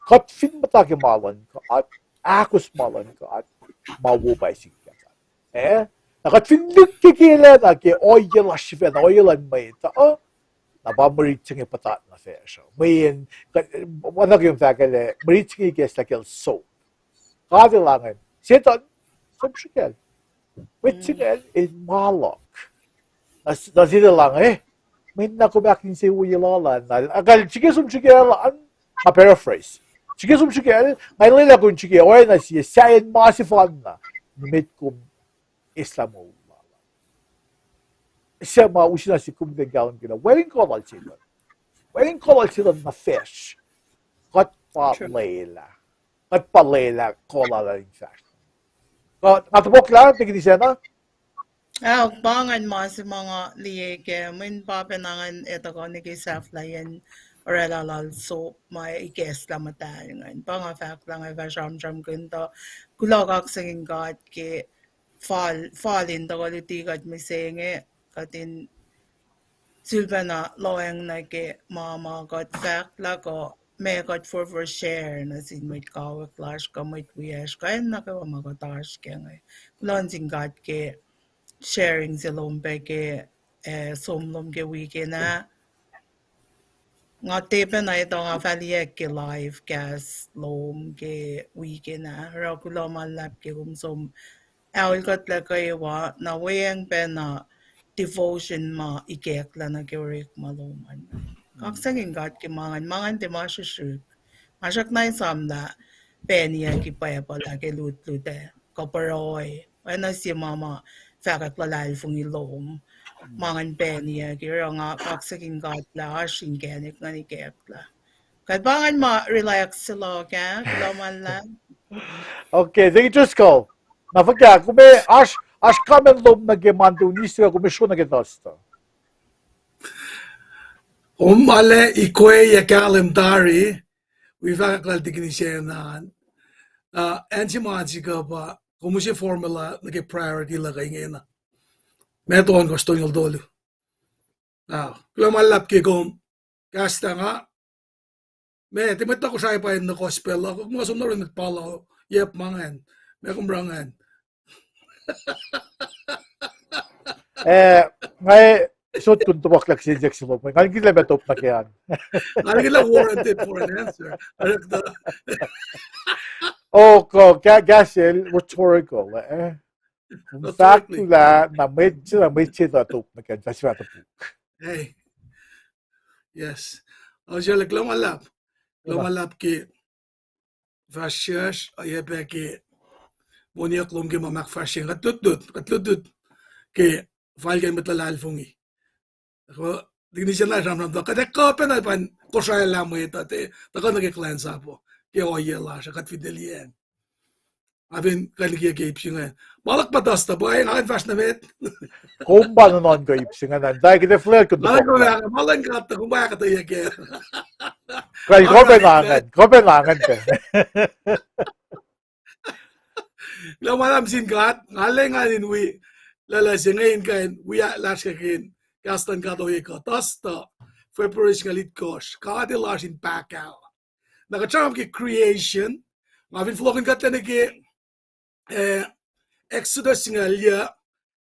kuht fin muhta ke ma luhn God, ahkos ma luhn God, ma wo pa sikyak. Eh, na kuht fin lihk ke, ke lah na ke ohiyac lasr sifacna, ohiyac luhn mwet uh, na pa mwe rit se inge puhtat nuh facsr uh. Mweyen, oacna ke kom fahk lah mwe rit se inge ikacslah kacl sop. God El angen, Setuhn, som srihkacl. Mwet se ingacn el ma luhk. Na, na Setuhn el angen, eh, mweyen na kom ahkinsewowoye lal an, na, akal, srihke som srihkacl an, nga paraphrase. Srihke som srihkacl, nga lwelah kom srihke oacna sie sahyacn ma sefanna, nimet kom eslah moul lal an. Suc ma use na sihk kom ten kahlwem ke na wacngihn kuh lal Setuhn. Wacngihn kuh lal Setuhn nuh facsr. Kuht pa lwelah. Kuht pa lwelah kuh lal in fahsr. Kuh nga topuk lah, Deacon Isacna? Ah, pa ingacn ma se ma nga liye kac, mweyen pa pacna ingacn etuh kuh nuh ke sahflahiyacn orwaclah lal sop ma ikacslah muhtahl ingacn. Pa nga fahk lah nga fah sramsramkihn tuh kuloh kaksakihn God ke fal, fal in tuhkuh luti kuht mihsenge, kuht in sulpacna lohacng nuh ke ma ma kuht fahk lah kuh ma kuht forfor share nuh sin mwet kawuck lasr kuh mwet wiyacsr kuh acn nuh kwewa ma kuht oasr kac inge. Kuloh nuh sin God ke sharing se lom pac ke, eh, som lom ke weekend ah. Nga tiac pacna etuh nga fah liye ke live cast lom ke weekend ah. Oruh kuloh ma luhlahp ke kom som aol kuhtlac kwewa, na weacng pacna devotion ma ikacklah nuh ke orekma lom an. Kaksakihn God ke ma ingacn, ma ingacn tiac ma srihsrihk. Nga srackna esamlah pacniyucki Bible ah ke lutlut ah kuh pruhe, oacna sie ma ma fahkwack luhlahlfongi lom. Ma ingacn pacniyucki, oruh nga kaksakihn God lah oasr inkacnek ingacn ikacklah. Kuht pa ingacn ma relax se luhk ah, kuloh ma luhlahp. Okay, thank you, Driscoll. Na fuhkah, kom, oasr, oasr comment lom nuh ke ma tu nis, kom sro nuh ke tusta. Kom ma la ikwe ya kahlwem tari, wi fahk lal tikin ise na. Uh, acn se ma an sikuh pa, kom use formula nuh ke priority luhk ingena. Matthew ohnkohsr tolngoul tolu. Ah, kuloh ma luhlahp ke kom kahs tuh nga. Meac, tiac mwet na Kosrae pa in nuh gospel uh, kom nga som na rin met pala, yep, ma ingacn. Meac kom oruh ingacn? Eh, nga sot kun topuk lak sel sek se lom. Ngan kila ma top nuh ke an. Ngan kila warranted for an answer. Oruh ta. Oh, ko, ka-, kahs el rhetorical, eh. Fahk lah, na mwet se, na mwet se tuh top nuh ke an, fahsr fah topuk. Hey. Yes. Oasr lah kuloh ma luhlahp. Kuloh ma luhlahp ke fahsr sesr, oacyacpac ke moniyuck lom ke ma ahkfahsrye, kuht lutlut, kuht lutlut ke fal ke mwet luhlahlfongi. Tikin ise na sramsram tuh, kuht ac kuh pacna pa in Kosrae lah mwet uh, tuh kuh nuh ke kuhlwacnsap uh, ke ohiyac lasr uh, kuht fin liye. Nga fin kuh in liye ke ip se ingacn. Ma luhk pa tusta, pa nga in fahsr nuh met. Kom pa nuhnuhnkuh ip se ingacn, na kuht ac flail kun topuk. Ma luhn God tuh, kom pa ahkuhtweyac kac. Kuh, kom pa ngan, kom pa ngan kac. Kuloh ma luhlahp sin God, nga lwengan in wi, lwelah se inge in kuh in wi lasr ke kahs luhn God ohiyac kuh tusta, February singucul itkohsr, God El oasr in pahkah. Na kuht sramsram ke creation, nga fin fohlohkihn kuht lac nuh ke, eh, Exodus singucul yuh,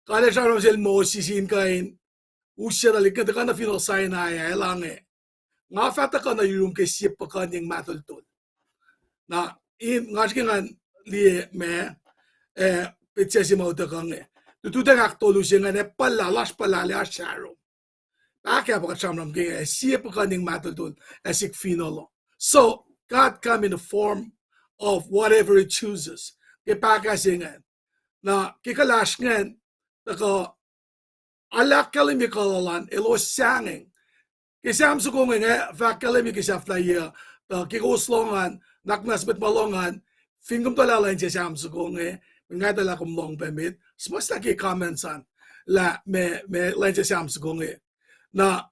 God El sramsram sel Moses in kuh in, usacna liki tuhkuh nuh fin Sinai ah, El ange, nga fah tuhkuh nuh yurum ke sie puhkuhnyeng mahtuhltuhl. Na, in, nga srihke ngan liye ma, eh, petsac se ma utuckuh inge. Tututacng ahktolu se ingacn, ac puhla, lasr puhla, ac oasr sarom. Pahkah pa kuht sramsram ke, eh, sie puhkuhnyeng mahtuhltuhl, ac sik finohl uh. So, God come in the form of whatever he chooses. Ke pahkah se ingacn. Na, ke kuhlahs ingacn, tuhkuh, arlac ahkkahlwemye kuh lal an, elos sahngweng. Ke Sam soko inge, fah ahkkahlwemye ke sahflahiyac, tuh ke kowos lohng an, nuhnak muhnahs mwet ma lohng an, fin kom tuhlac lwen se Sam soko inge, nga tuhlac kom lohng pac met, suhmuhslah ke comments an, lah ma, ma lwen se Sam soko inge. Na,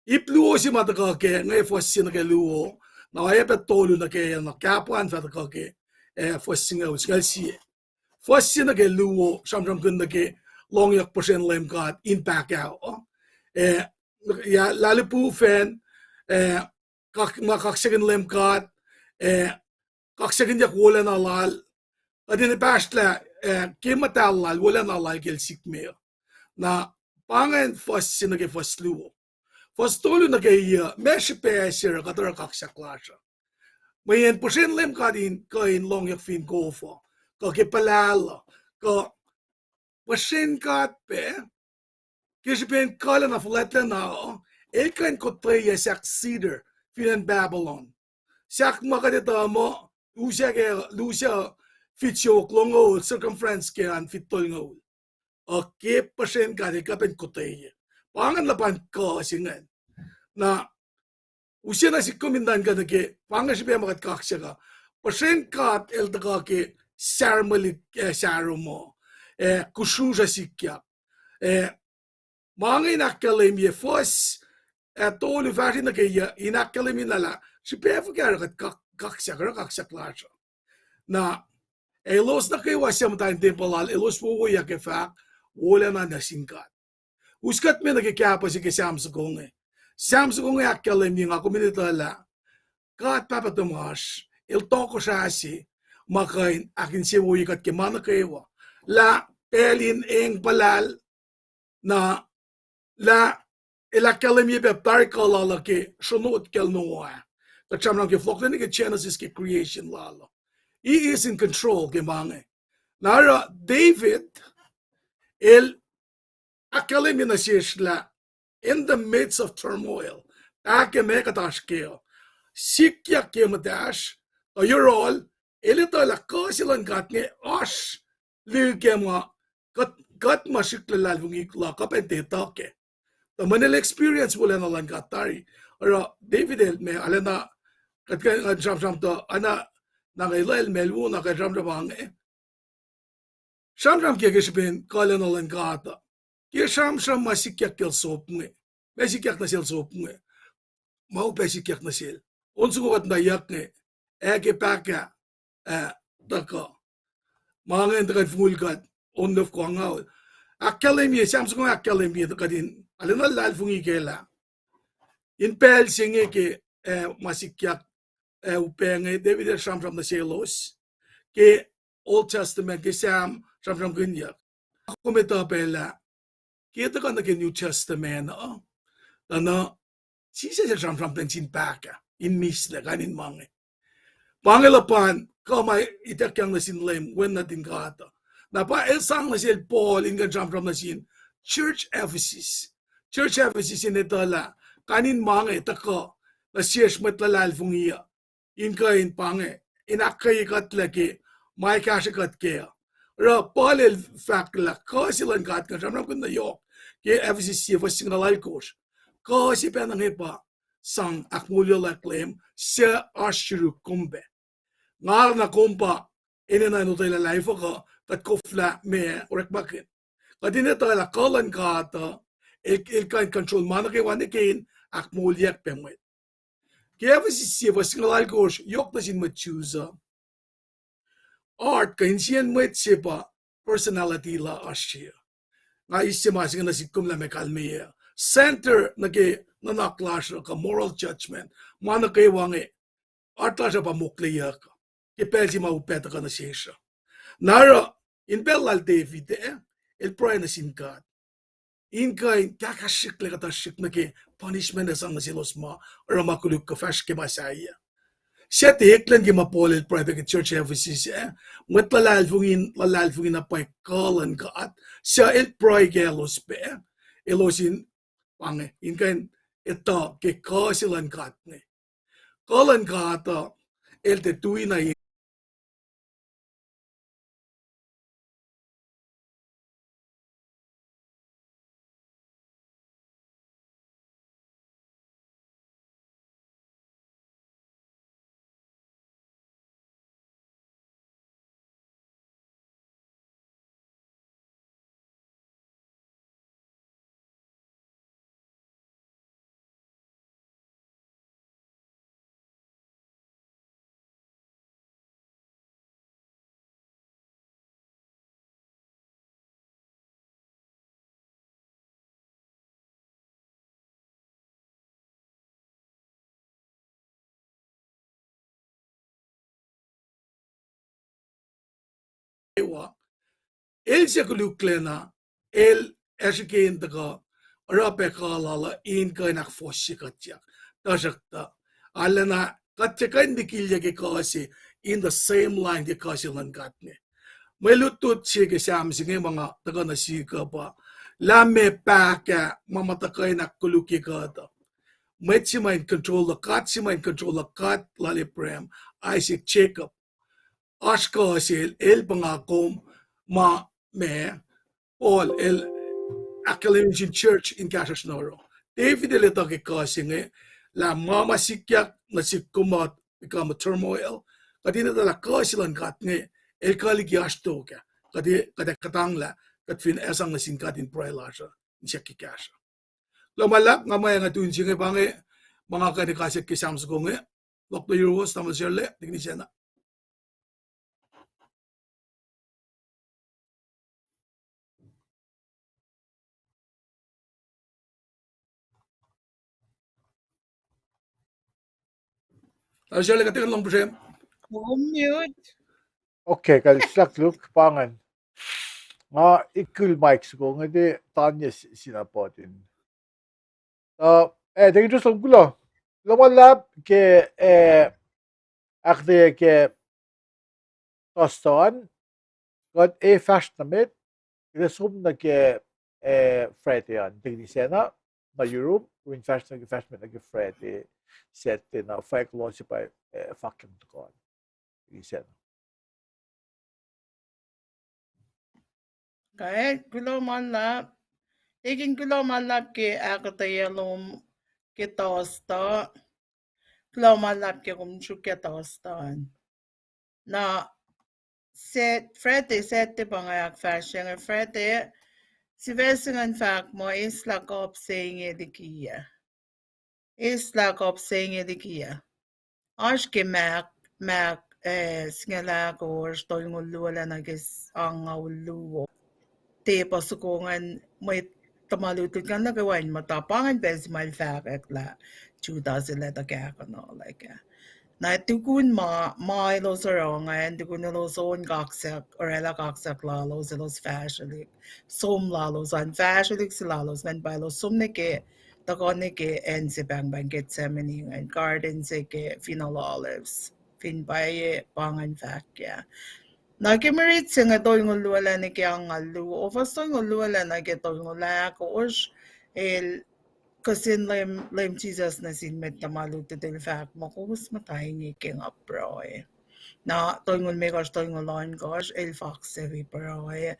ip luo se ma tuhkuh ke, inge fuhs se nuh ke luo, na oacyacpac tolu nuh ke, na kapwa an fah tuhkuh ke, eh, fuhs singucul, singucul sie. Fuhs se nuh ke luo, sramsramkihn nuh ke lohngyuck puhsrwen Leum God in pahkah uh. Eh, ya, lahlupufacn, eh, kak-, ma kaksakihn Leum God, eh, kaksakihnyuck wolacna lal, kuht in pahsrlah, eh, ke muhtahl lal, wolacna lal ke el sikme uh. Na, pa ingacn fuhs se nuh ke fuhs luo. Fuhs tolu nuh ke yuh, ma srihpac se oruh kuht oruh kaksak lasr uh. Mweyen puhsrwen Leum God in kuh in lohngyuck fin kof uh, kuh ke puhlahl uh, kuh puhsrwen God pac, ke srihpen kuhlacna fuhlwactlacna uh, el kuh in kotweyac sahk cedar fin acn Babylon. Sahk ma kuht etuh muh, lusac ke, lusac fit siofok longoul, circumference ke an fit tolngoul. Uh, ke puhsrwen God el kuh pac in kotweyac. Pa ingacn luhpan kuh se ingacn. Na, use na sik kom in nuhnkuh nuh ke, pa inge srihpac ma kuht kaksak uh. Puhsrwen God el tuhkuh ke sarmwelihk, eh, sarom uh, eh, kusrusr uh sikyak. Eh, ma inge in ahkkahlwemye fuhs, eh, tolu fahsri nuh ke yuh, in ahkkahlwemye na lah srihpac fuhkah oruh kuht kak-, kaksak, oruh kaksak lasr uh. Na, elos nuh kwewa suc muhta in tempuhl lal, elos wowoyak ac fahk, wolacna nuh sin God. Us kuht me nuh ke kahpah se ke Sam soko inge. Sam soko inge ahkkahlwemye nga kom in etuh lah God Pahpah tuhmasr, el tohkohsrah se, ma kuh in ahkinsewowoye kuht ke ma nuh kwewa. Lah pacl in eng puhlahl, na, lah el ahkkahlwemye pac tari kuh lal uh ke sronot kacl Noah. Kuht sramsram ke fohlohkihn ke Genesis ke creation lal uh. He is in control ke ma inge. Na oruh David, el ahkkahlwemye nuh sesr lah in the midst of turmoil, pahkah ma kuht oasr kac uh, sikyak ke muhtahsr, tuh yohrohl, el etuh lah kuh se luhn God inge oasr lihkac ma kuht, kuht ma srihk luhlahlfongi la kuh pacna etuh kac. Tuh mweyen el experience wolacna luhn God tari. Oruh David el ma arulacna, kuht kuh in sramsram tuh, oacna Na nga lal Melvin, na ke sramsram ange, sramsram ke, ke srihpen kuh lacna luhn God uh. Ke sramsram ma sikyak kacl sop inge, ma sikyak nuh sel sop inge, ma upac sikyak nuh sel. On soko kuht na yak inge, ac ke pahkah, ah, tuhkuh. Ma inge tuhkuh in fongul kuht, on nofko angngaul. Ahkkahlwemye, Sam soko ahkkahlwemye tuh kuht in, arulacna luhlahlfongi kac lah in pacl se inge ke, ah, ma sikyak, ah, upac inge, David el sramsram nuh selos ke Old Testament, ke Sam sramsramkihnyuck. Kom etuh pac lah ke tuhkuh nuh ke New Testament uh, tuh na Jisus el sramsram pac nuh sin pahkah in mislac kain in ma inge. Pa inge luhpan kuh ma ituckyang nuh sin Leum, Wen nuhtin God uh. Na pa el sang nuh sel Paul in kuh in sramsram nuh sin church Ephesus. Church Ephesus in etuh lah kain in ma inge tuhkuh nuh sesr mwet luhlahlfongi uh, in kuh in pa inge, in ahkkweye kuhtlac ke ma ac kahsrwe kuht kac uh. Oruh Paul el fahk lah kuh se luhn God inge, sramsramkihn na yohk ke Ephesus sie fuhs singucul alkosr. Kuh se pacna inge pa sang ahkmoulyucklac Leum, suc oasr yuruk kom pac. Nga na kom pa enenuh in otwelah lah efuh kuh kuht koflah ma orekmakihn. Kuht in etuh lah kuh luhn God uh, el, el kuh in control ma nuh kwewa nuh ke in ahkmoulyak pac mwet. Ke Ephesus sie fuhs singucul alkosr, yohk nuh sin mwet Jews uh, heart kuh insiyacn mwet se pa personality la oasr sie. Nga eis se ma se inge nuh sihk kom lah meac kalmeyac. Center nuh ke nuhnak lasr uh kuh moral judgment, ma nuh kwewa inge, heart lasr uh pa mokleyuck ke pacl se ma upac tuhkuh nuh sesr uh. Na oruh, in pacl lal David ah, el pruhe nuh sin God in kuh in kahkahsrihklac kuhtuhsrihk nuh ke punishment ac sang nuh selos ma oruh ma koluk kuh fahsr ke ma sahyac. Suc tiac eklac ke ma Paul el pruhe pac ke church Ephesus ah, mwet luhlahlfongi, luhlahlfongi na pwacye kuh luhn God, suc el pruhe kaclos pac, elos in, pa inge, in kuh in etuh ke kuh se luhn God inge. Kuh luhn God uh, el tiac tui na kwewa. El se koluklacna, el ac srihke in tuhkuh oruh pac kuh lal uh in kuh in ahkfohsye kuhtyak. Tuhsruhktuh, arulacna kuht tiac kuh in nikilyac ke kuh se in the same line ke kuh se luhn God inge. Mwe lutlut se ke Sam se inge ma nga tuhkuh nuh sihk uh pa, lah meac pahkah ma ma tuhkuh in ahkkolukye kuht uh. Mwet se ma in control luhn God, se ma in control luhn God lal Abraham, Isaac, Jacob. Oasr kuh se el, el pa nga kom, ma, ma, Paul el ahkkahlwemye nuh sin church in kahsruhsr na oruh. David el etuh ke kuh se inge, lah ma ma sikyak nuh sihk kom uh become a turmoil. Kuht in etuh lah kuh se luhn God inge, el kuh liki oasr tok ah. Kuht, kuht ac kuhtanglah, kuht fin ac sang nuh sin God in pruhe lasr uh, in siyuck ke kahsruh. Kuloh ma luhlahp, nga muh nga tu in se inge pa inge, ma nga kuh in kasak ke Sam soko inge, lohk nuh yuruwos, tamuhlwel Sarle, tikini sacna. Tamuhlwel Sarle, kuht tiac kuh in lohng puhsrem. Unmute. Okay, kal slak luk pa ingacn. Nga ikil mic soko inge, tiac tanye s-, sina puhtin. Uh, eh, thank you, Jerusalem, kuloh. Kuloh ma luhlahp ke, eh, ahkuhtweyac ke Thursday an, kuht ac fahsr nuh met, kuht ac som nuh ke, eh, Friday an, tikini sacna, nuh yurum, kom in fahsr nuh ke fahsr met nuh ke Friday, Saturday na, fahk loh se pa, eh, fahk in tukun. Tikini sacna. Kain, kuloh ma luhlahp. Ekin kuloh ma luhlahp ke ahkuhtweyac lom ke Thursday. Kuloh ma luhlahp ke kom suk ke Thursday an. Na Sat-, Friday, Saturday pa nga ahkfahsrye inge, Friday, sifac se ingacn fahk muh eislah kuhp se inge liki ah. Eislah kuhp se inge liki ah. Oasr ke Mark, Mark, eh, singucul ahkosr, tolngoul luo lac nuh ke s-, angngaul luo. Tepuh soko ingacn mwet tuhma lutlut ingacn nuh kwewa in muhta, pa ingacn pacl se ma el fahkwack lah Judas el ac tuhkahkuhnuhlac ah. Na tukun ma, ma elos oruh ingacn, tukun elos on kaksak, oraclah kaksak lalos, elos fahsrwelihk. Som lalos an, fahsrwelihk se lalos ingacn pa elos som nuh ke, tuhkuh nuh ke acn se pahngpahng Gethsemane ingacn, garden se ke Field of Olives. Fin pwacye pa ingacn fahk ah. Na ke mwe rit se inge tolngoul luo lac nuh ke angngaul luo, o fuhs tolngoul luo lac nuh ke tolngoul ahkosr, el kihsen Leum, Leum Jisus nuh sin mwet tuhma lutlut el fahk muh, kowos muhta inge ke nga pruhe. Na tolngoul limekohsr, tolngoul ohnkohsr, el foxy pruhe.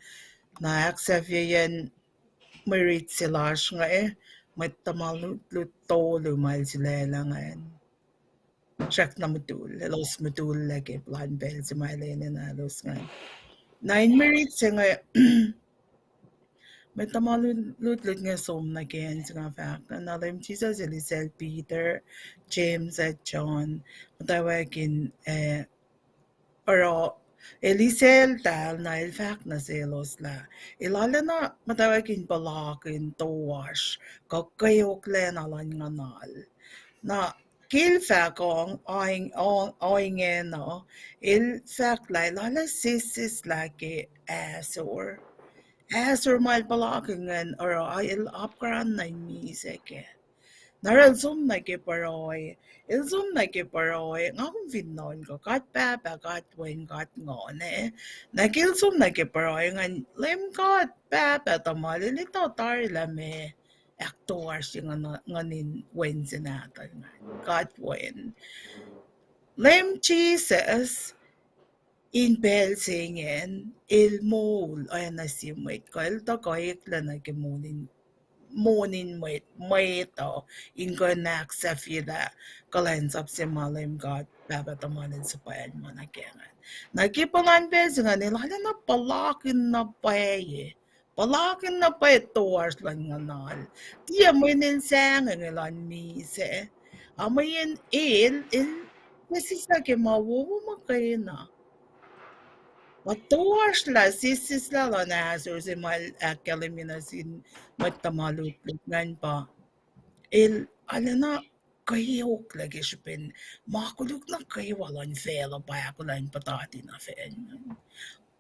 Na ahksahfyeyacn mwe rit se lasr inge, mwet tuhma lutlut tolu ma el sulaclah ingacn srackna mutul, elos mutullac ke plwacn pacl se ma el enenuh elos ingacn. Na in mwe rit se inge, mwet tuhma lut-, lutlut inge som nuh ke acn se nga fahk, na Leum Jisus el eisacl Peter, James ac John, muhtwacwacack in, eh, oruh, el eisacltahl na el fahk nuh selos lah el arulacna muhtwacwacack in puhlakihn toasr kuh kweoklac na luhn nguhnal. Na ke el fahk ong-, ong-, ohinge na, el fahk lah el arulacna sesseslah ke ahsor. Ahsor ma el puhlakihn ingacn oruh el apkuhran na in misac kac. Na oruh el som nuh ke pruhe. El som nuh ke pruhe, nga kom fin nuhnkuh, God Pahpah, God Wen, God Nguhn, eh. Na ke el som nuh ke pruhe ingacn, Leum God Pahpah tuhmal el etuh tari lah meac ahktoasr se nguhn-, nguhn in wen se nahtuhl ingacn, God Wen. Leum Jisus, in pacl se ingacn, el moul oacna sie mwet, kuh el tuhkuh eklac nuh ke moul in, moul in mwet, mwet uh, in kuh in ahksahfyelah kuhlwacnsap se ma Leum God Pahpah tuhmal el suhpwacl ma nuh kac ingacn. Na ke puhlan pacl se ingacn, el arulacna puhlakihn na pwacye. Puhlakihn na pwacye toasr luhn nguhnal. Tiac mweyen el sahngweng elan misac. A mweyen el, el sesseslah ke ma wowo muhkwena. Ma toasr lah sesseslah luhn ahsor se ma el ahkkahlwemye nuh sin mwet tuhma lutlut ingacn pa el arulacna kweoklac ke srihpen ma koluk nuh kwewa luhn facluh pa ahkolah in puhtati nuh facluh.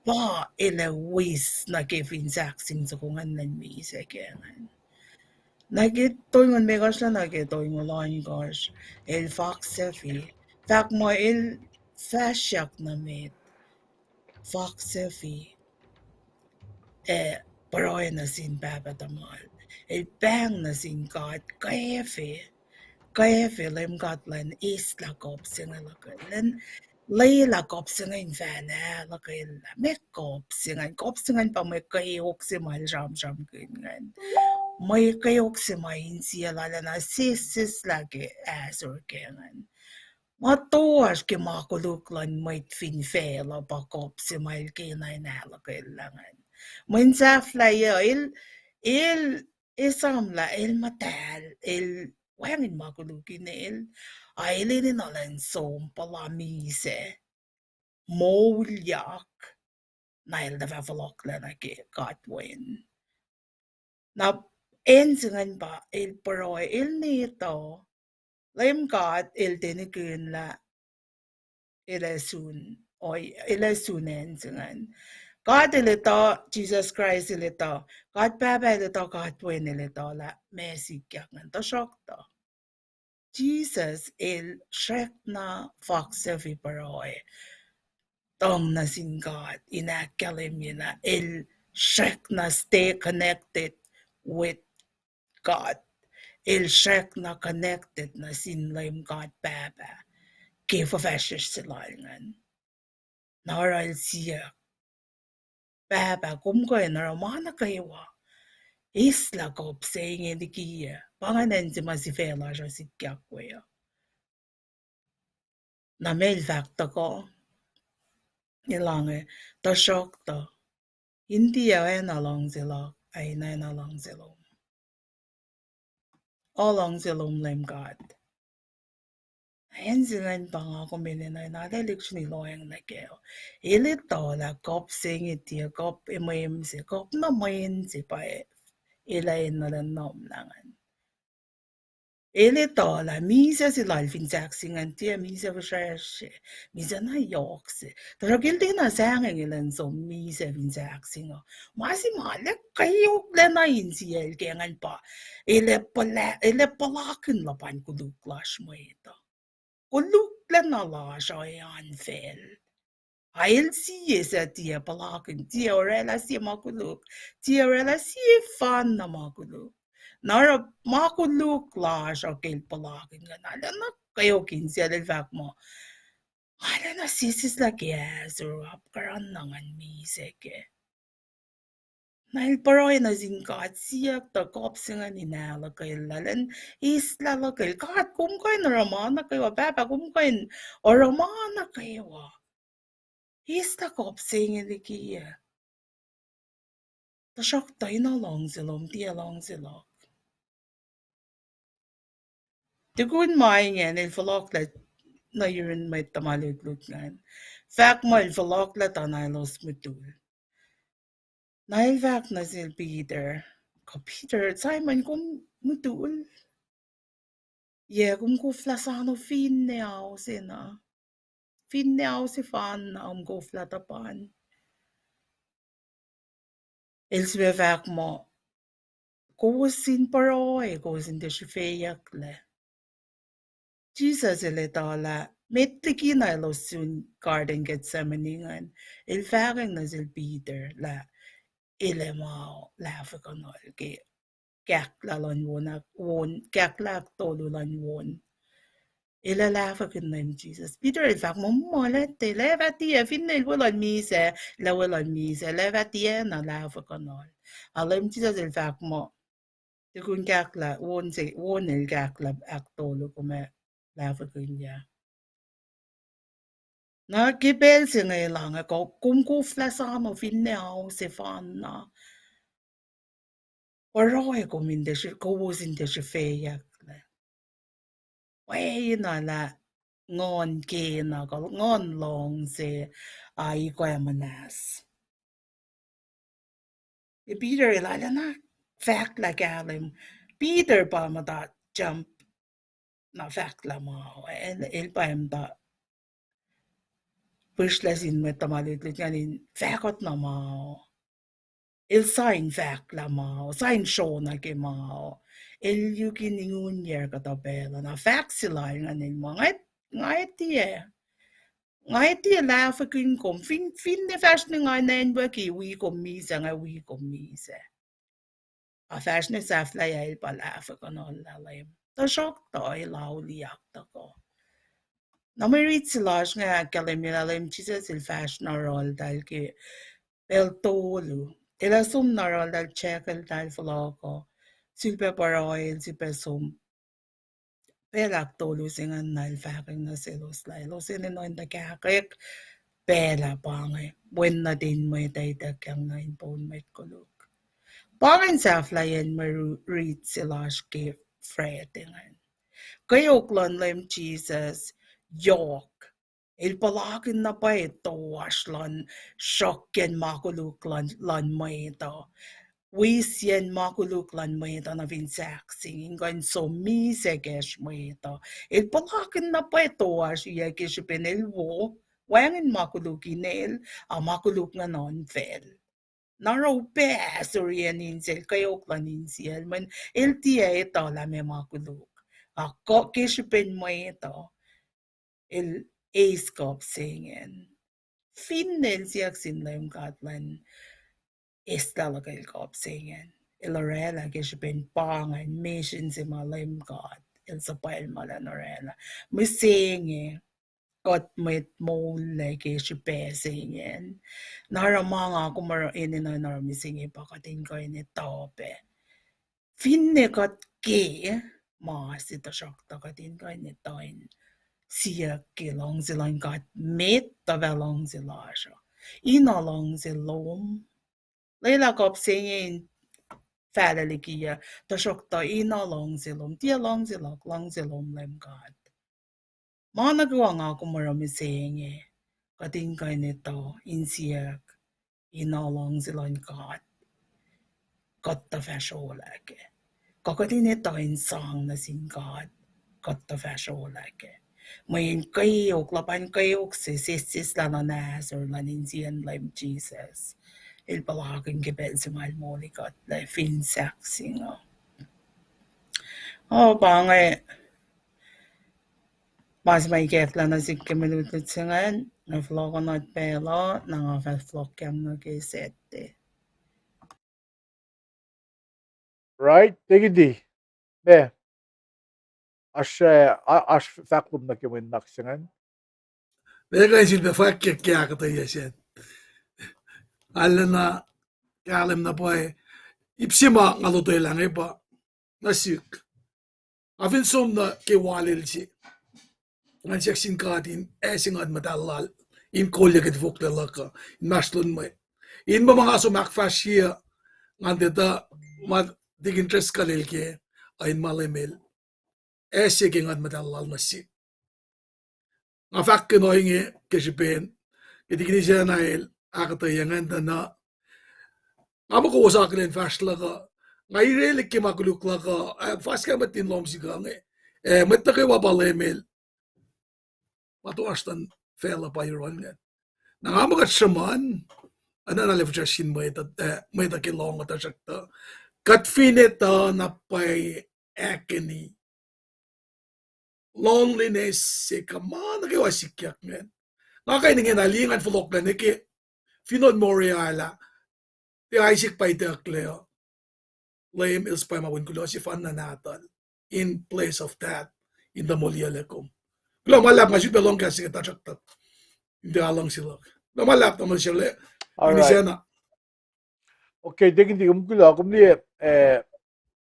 Pa el ac wis nuh ke fin sahk sing soko ingacn elan misac kac ingacn. Na ke tolngoul limekohsr lac nuh ke tolngoul ohnkohsr, el foxy, fahk muh el fahsryak nuh met, foxy, ac pruhe nuh sin Pahpah tuhmal. El pahng nuh sin God, kwacfe, kwacfe Leum God elan eislah kuhp se inge luhkwel, elan lwelah kuhp se inge in fahlah luhkwel lah meac kuhp se ingacn. Kuhp se ingacn pa mwe kweok se ma el sramsramkihn ingacn. Mwe kweok se ma insiyacl arulacna sesseslah ke ahsor kac ingacn. Ma toasr ke ma koluk luhn mwet fin facluh pa kuhp se ma el kena in ahluhkwellah ingacn. Mwe sahflah uh, el, el esam lah el muhtahl, el wacngihn ma koluk inel, a el enenuh elan som puhla misac, moulyak, na el tuh fah fohlohklac nuh ke God Wen. Na acn se ingacn pa el pruhe, el netuh, Leum God el tiac nihkihn lah el ac sun, el ac sun acn se ingacn. God el etuh, Jisus Kraist el etuh, God Pahpah el etuh, God Wen el etuh lah meac sikyak ingacn. Tuhsruhktuh Jisus el srackna foxy pruhe, tuhng nuh sin God in ahkkahlwemye lah el srackna stay connected with God. El srackna connected nuh sin Leum God Pahpah ke fuhfahsryucsr se lal ingacn. Na oruh el siyuck, Pahpah, kom kuh in oruh ma nuh kwewa. Eislah kuhp se inge liki ah. Pa ingacn acn se ma sifac lasr uh sikyak we uh. Na meac el fahk tuhkuh? Elange, tuhsruhktuh, in tiac oacna luhngse luhk, ac in oacna luhngse lom. O luhngse lom Leum God. Acn se ingacn pa nga kom enenuh in arlac lihksreni lohacng nuh kac. El etuh lah kuhp se inge tiac kuhp emwem se, kuhp na mwen se pa el ac enenuh in nuhnlah ingacn. El etuh lah misac se lal fin sahk se ingacn tiac misac fihsracsr se, misac na yohk se. Tuhsruhk el tiacna sahngweng elan som misac fin sahk se inge. Ma se ma el kweoklac na insiyacl ke ingacn pa el ac puhla-, el ac puhlakihn luhpan koluk lasr mwet uh. Koluklac na lasr uh ac oan facl. A el sie suc tiac puhlakihn, tiac orwaclah sie ma koluk, tiac orwaclah sie fanna ma koluk. Na oruh ma koluk lasr uh ke el puhlakihn ingacn, arulacna kweok insiyacl, el fahk muh, arulacna sesseslah ke ahsor, apkuhran na ngan misac kac. Na el pruhe nuh sin God, siyuck tuh kuhp se ingacn in ahluhkwelah, elan eislah luhkel. God, kom kuh in oruh ma nuh kwewa, Pahpah, kom kuh in oruh ma nuh kwewa. Eislah kuhp se inge liki ah. Tuhsruhktuh enenuh luhngse lom, tiac luhngse luhk. Tukun ma ingacn el fohlohklac nuh yurin mwet tuhma lutlut ingacn. Fahk muh el fohlohklac tuh na elos mutul. Na el fahk nuh sel Peter, kuh Peter, Simon, kom mutul? Yac kom koflah sano finne ao se na? Finne ao sefanna kom koflah tuhpan? El sifilpac fahk muh, kowos in pruhe, kowos in tiac srihfeyucklac. Jisus el etuh lah met liki na elos sun Garden Gethsemane ingacn, el fahkwacng nuh sel Peter lah el ac ma lahfwekuhnuhl ke kahklah luhn won, won, kahklah ahktolu luhn won. El ac lahfwekihn Leum Jisus. Peter el fahk muh, muh, lah tiac, lah fah tiac, finne el weluhl misac, lah weluhl misac, lah fah tiacna lahfwekuhnuhl. A Leum Jisus el fahk muh, tukun kahklah, won se, won el kahklah ahktolu kom ac lahfwekihnyuc. Na ke pacl se inge elange, kom koflah sano finne ao sefanna, pruhe kom in tiac srihf-, kowos in tiac srihfeyucklac. Pwacyena lah nguhn kena, kuh nguhn luhngse, a ikwac muhnahs. Ac Peter el arulacna fahklah kahlwem. Peter pa muhta jump na fahklah ma, el, el pa muhta pihsrlac sin mwet tuhma lutlut ingacn in fahkot na ma. El sa in fahklah ma, sa in srona ke ma. El yukini ngunyar kuhtuh pacl uh, na fahk se lal ingacn el muh, nga, nga tiac, nga tiac lahfwekihn kom, fin, finne fahsr ne nga nacnwucki wi kom misac, nga wi kom misac. A fahsr ne sahflahiyac el pa lahfwekuhnuhl lah Leum. Tuhsruhktuh el auliyak tuhkuh. Na mwe rit se lasr inge ahkkahlwemye lah Leum Jisus el fahsr na yohrohltahl ke pacl tolu. El ac som na yohrohltahl, checkeltahl fohlohk uh, sulpac pruhe, el sifilpac som pacl ahktolu se ingacn na el fahkwacng nuh selos lah elos enenuh in tuhkahkwack pacl ah pa inge, Wen nuhtin mwet ac ituckyang nuh in poun mwet koluk. Pa ingacn sahflahiyacn mwe ru-, rit se lasr ke Friday ingacn. Kweok luhn Leum Jisus yohk. El puhlakihn na pwacye toasr luhn sruhkyacn ma koluk luhn, luhn mwet uh. Wisyacn ma koluk luhn mwet uh nuh fin sahk se inge in kuh in som misac kacsr mwet uh. El puhlakihn na pwacye toasr yac ke srihpen el wo, wacngihn ma koluk inel, a ma koluk ingacn oan facl. Na oruh upac ahsoriyacn insiyacl, kweok luhn insiyacl, mweyen el tiac etuh lah meac ma koluk. A kuh ke srihpen mwet uh, el eis kuhp se ingacn. Finne el siyuck sin Leum God elan eislah luhkel kuhp se ingacn. El orwaclah ke srihpen pa ingacn mission se ma Leum God el suhpwacma elan orwaclah. Mihsenge, kuht mwet moul lac ke srihpac se ingacn. Na oruh ma nga kom oruh enenuh in oruh mihsenge pa kuht in kuh in etuh pac. Finne kuht ke ma se, tuhsruhktuh kuht in kuh in etuh in siyuck ke luhngse luhn God, met tuh fah luhngse lasr uh. Ino luhngse lom. Lwelah kuhp se inge in fahlac likiyuc, tuhsruhktuh ino luhngse lom, tiac luhngse luhk, luhngse lom Leum God. Ma nuh kwewa nga kom oruh mihsenge, kuht in kuh in etuh in siyuck, ino luhngse luhn God, kuht tuh fah srolah kac. Kuh kuht in etuh in sang nuh sin God, kuht tuh fah srolah kac. Mweyen kweok, luhpan kweok se sesseslah luhn ahsor luhn insiyacn Leum Jisus, El puhlakihn ke pacl se ma El moli kuht lac fin sahk singucul. O, pa inge ma se ma ikacklah nuh sihk ke mwe lutlut se ingacn, nga fohlohkohnot pacl uh, na nga fah fohlohkyang nuh ke Saturday. Right, take it easy. Meac, oasr, eh, oasr fahk lom nuh ke mwe nuhnak se ingacn? Meac kuh in sifilpac fahk ke, ke ahkuhtweyac sacn. Arulacna kahlwem na pwacye, ip se ma nga lotwelah inge pa nuh sihk. Nga fin som nuh ke walel se, ngan siyuck sin God in ase Nguhn Muhtahl Lal in kolyuck ke fohlohk luhk uh inmahsrlon mwe, in ma ma nga som ahkfahsrye uh, ngan tiac etuh ma tikin Driscoll el ke, uh, in ma Leum El ase ke Nguhn Muhtahl Lal nuh sihk. Nga fahk kuh in ohinge ke srihpen, ke tikin Isacna el ahkuhtweyac ingacn tuh na, nga muh kowos akihlen fahsr luhk uh, nga irelihk ke ma koluk luhk uh, ah, fuhs kac mwet in lohm sihk uh inge, ah, mwet nuh kwewa pa Leum El, ma toasr luhn facluh pa yohrohl ingacn. Na nga muh kuht sruhmuhn, anana lefusrasr sin mwet uh, ah, mwet uh ke lohng uh, tuhsruhktuh kuht fin etuh na pwacye agony, loneliness se kuh ma nuh kwewa sikyak ingacn. Nga kuh in ingena liye ngan fohlohklac nuh ke fineol Moriah lah, tiac Isaac pa itucklac uh, Leum El suhpwacma wen kuloh sefanna nahtuhl in place of that, in tuh moliyuclac kom. Kuloh ma luhlahp, nga sifilpac lohng kahs se inge tuhsruhktuh in tiac luhngse luhk. Kuloh ma luhlahp, tamuhlwel Sele. All right. Okay, tikin, kom kuloh, kom liye, eh,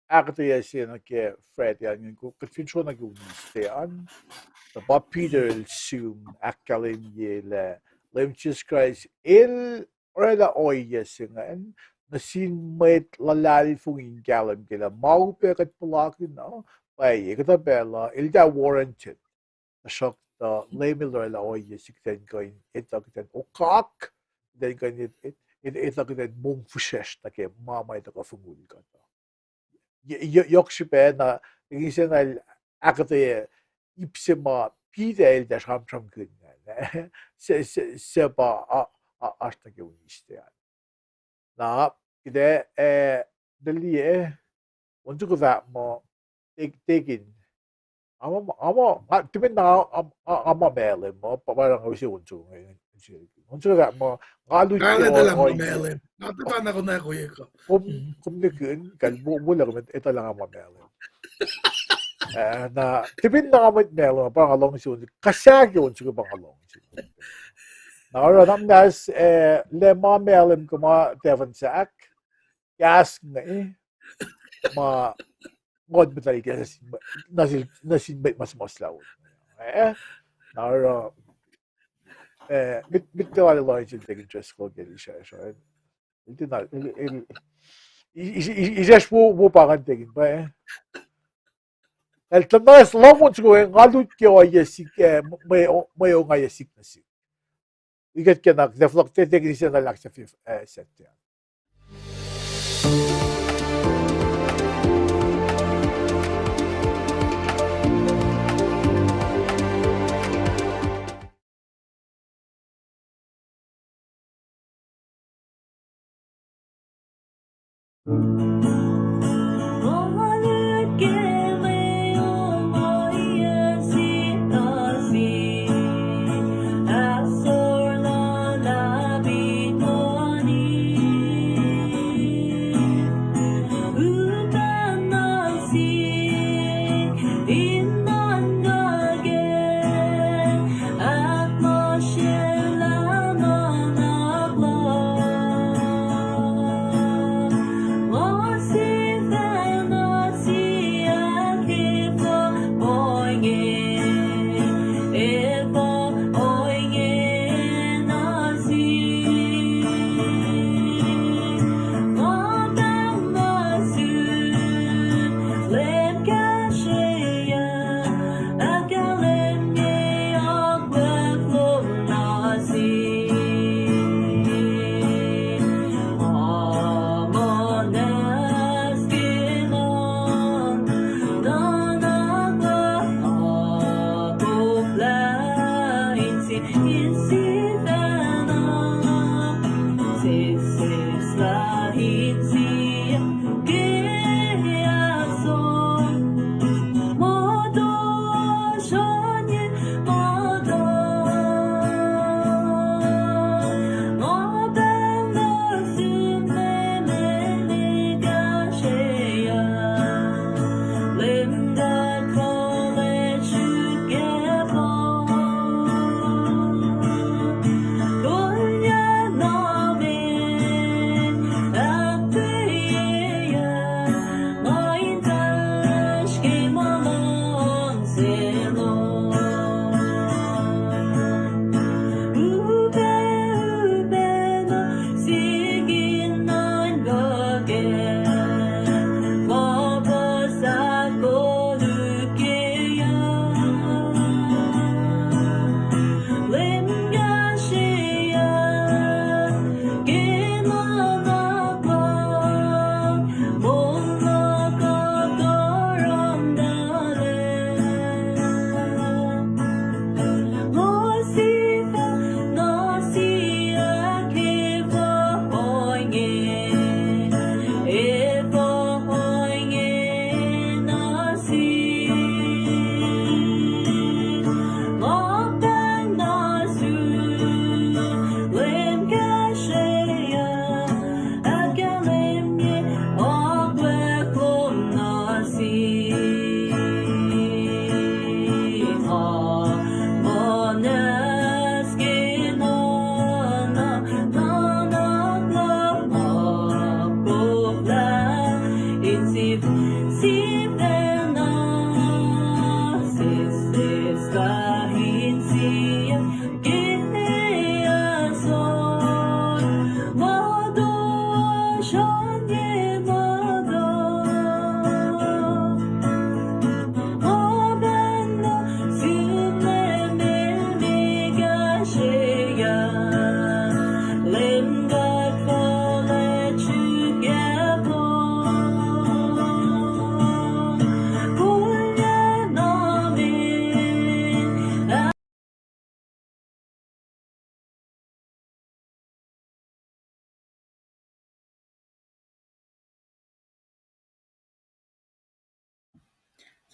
ahkuhtweyac se nuh ke Friday an, kuht fin sro nuh ke Wednesday an, tuh pa Peter el sum ahkkahlwemye lah Leum Jisus Kraist El oraclah ohiyac se ingacn nuh sin mwet luhlahlfongi in kahlwem ke lah ma upac kuht puhlakihn uh, pwacye, kuhtuh pacl uh El tiac warranted. Tuhsruhktuh Leum El oraclah ohiyac se kuht in kuh in etuh, kuht in okak, kuht in kuh in et-, et-, etuh kuht in mongfihsrwacsr nuh ke ma ma tuhkuh fongul kuht uh. Yohk srihpac na, tikin Isacna el ahkuhtweyac ip se ma Peter el tiac sramsramkihn ingacn, se, se, se pa oasr nuh ke Wednesday an. Na, kuht ac, eh, liye, on soko fahk muh, tikin, nga muh, nga, timin na nga muh Malem uh, pa, pa nga use on soko, on soko fahk muh, nga lut ke ohiyac. Nga tuhpan na konwacack ohiyac kuh, kom nihkihn kal, wolacna kom etuh lah nga muh Malem. Na timin na nga mwet Malem uh, pa nga lohng se on, kuh sahk on soko pa nga lohng se. Na oruh na muhnahs, eh, lah ma Malem kuh ma Devon sahk, kahs inge, ma Nguhn Muhtahl El ke nuh sin mwet ma suhmuhslah on. Eh, na oruh, eh, met, met lal Elijah el tikin Driscoll ke el isasr, eh, el tiacna, el, el, isacsr wo, wo pa ngan tikin pa, eh. El tuh na lohng on soko, nga lut ke ohiyac sihk, eh, mwe, mwe ongaiyac sihk nuh sihk. Ikackena, kuht ac fohlohk tikin Isacna el ahksahfye, eh, Saturday an.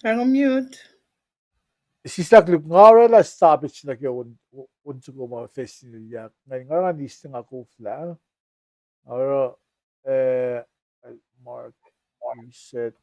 Sahngweng mute. Sislah Luke, nga oraclah stop it nuh ke on, on soko ma fes in yak. Nga, nga ngan eis nga koflah. Oruh, eh, Mark, reset.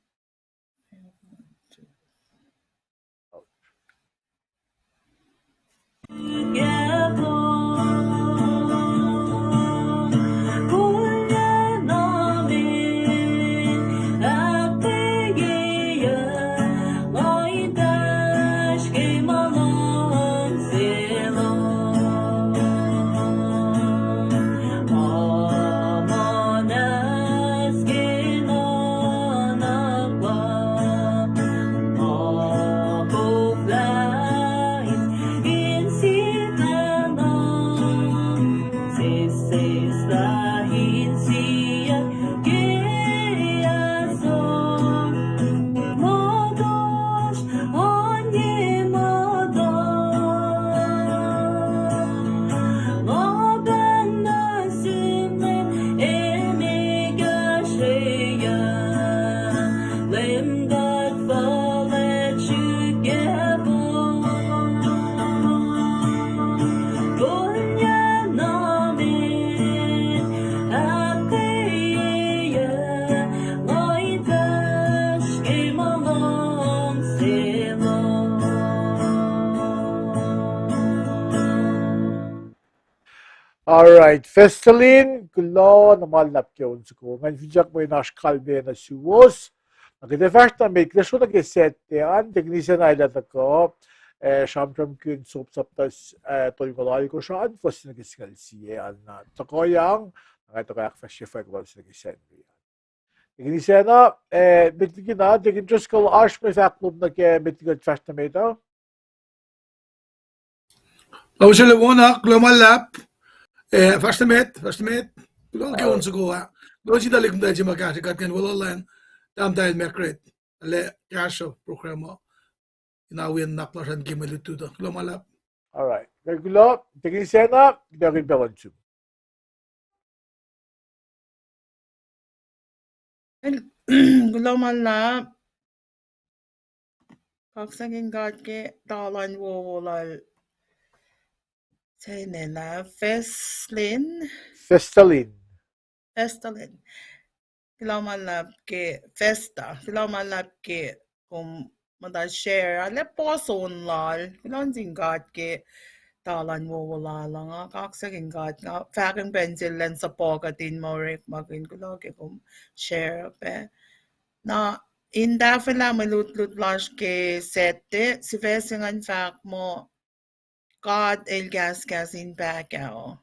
All right, Festalin, kuloh na ma luhlahp ke on soko. Ngan finsrak mwe in oasr kalmac nuh suwos. Na kuht ac fahsr nuh met, kuht ac sro nuh ke Saturday an, Teknisena el ac tuhkuh, eh, sramsramkihn Job sapta, eh, tolngoul alkosr an, fuhs se nuh ke singucul sie an, na tuhkuhyang, na nga tuhkuh ahkfahsrye fahk lal se nuh ke Sacnri an. Teknisena, eh, met liki na, Tekin Driscoll, oasr mwe fahk lom nuh ke met liki kuht fahsr nuh met uh? Lal Sele Wonak, kuloh ma luhlahp. Eh, fahsr nuh met, fahsr nuh met. Kuloh ke on soko ah. Kuloh sin tuhlihk mtacl se ma kahsre kuht ingacn, weluhllah Tahmtahel Margaret, lah kahsruh program uh. Ina wi nuhnak lasr an ke mwe lutlut uh. Kuloh ma luhlahp. All right. Kuloh, Teknisena, kuht ac kihn pacl on Zoom. Kuloh ma luhlahp. Kaksakihn God ke talan wowo lal. Sacnri na Feslin. Festalin. Festalin. Kuloh ma luhlahp ke Festa. Kuloh ma luhlahp ke kom muhta share ah, lah puhs on lal. Kuloh sin God ke talan wowo lal uh, nga kaksakihn God, nga fahkihn pacl se lwen suhpuhkuht in ma orekmakihn, kuloh ke kom share pac. Na in tahfwelah mwe lutlut lasr ke Saturday, sifac se ingacn fahk muh God El kahskahs in pahkah.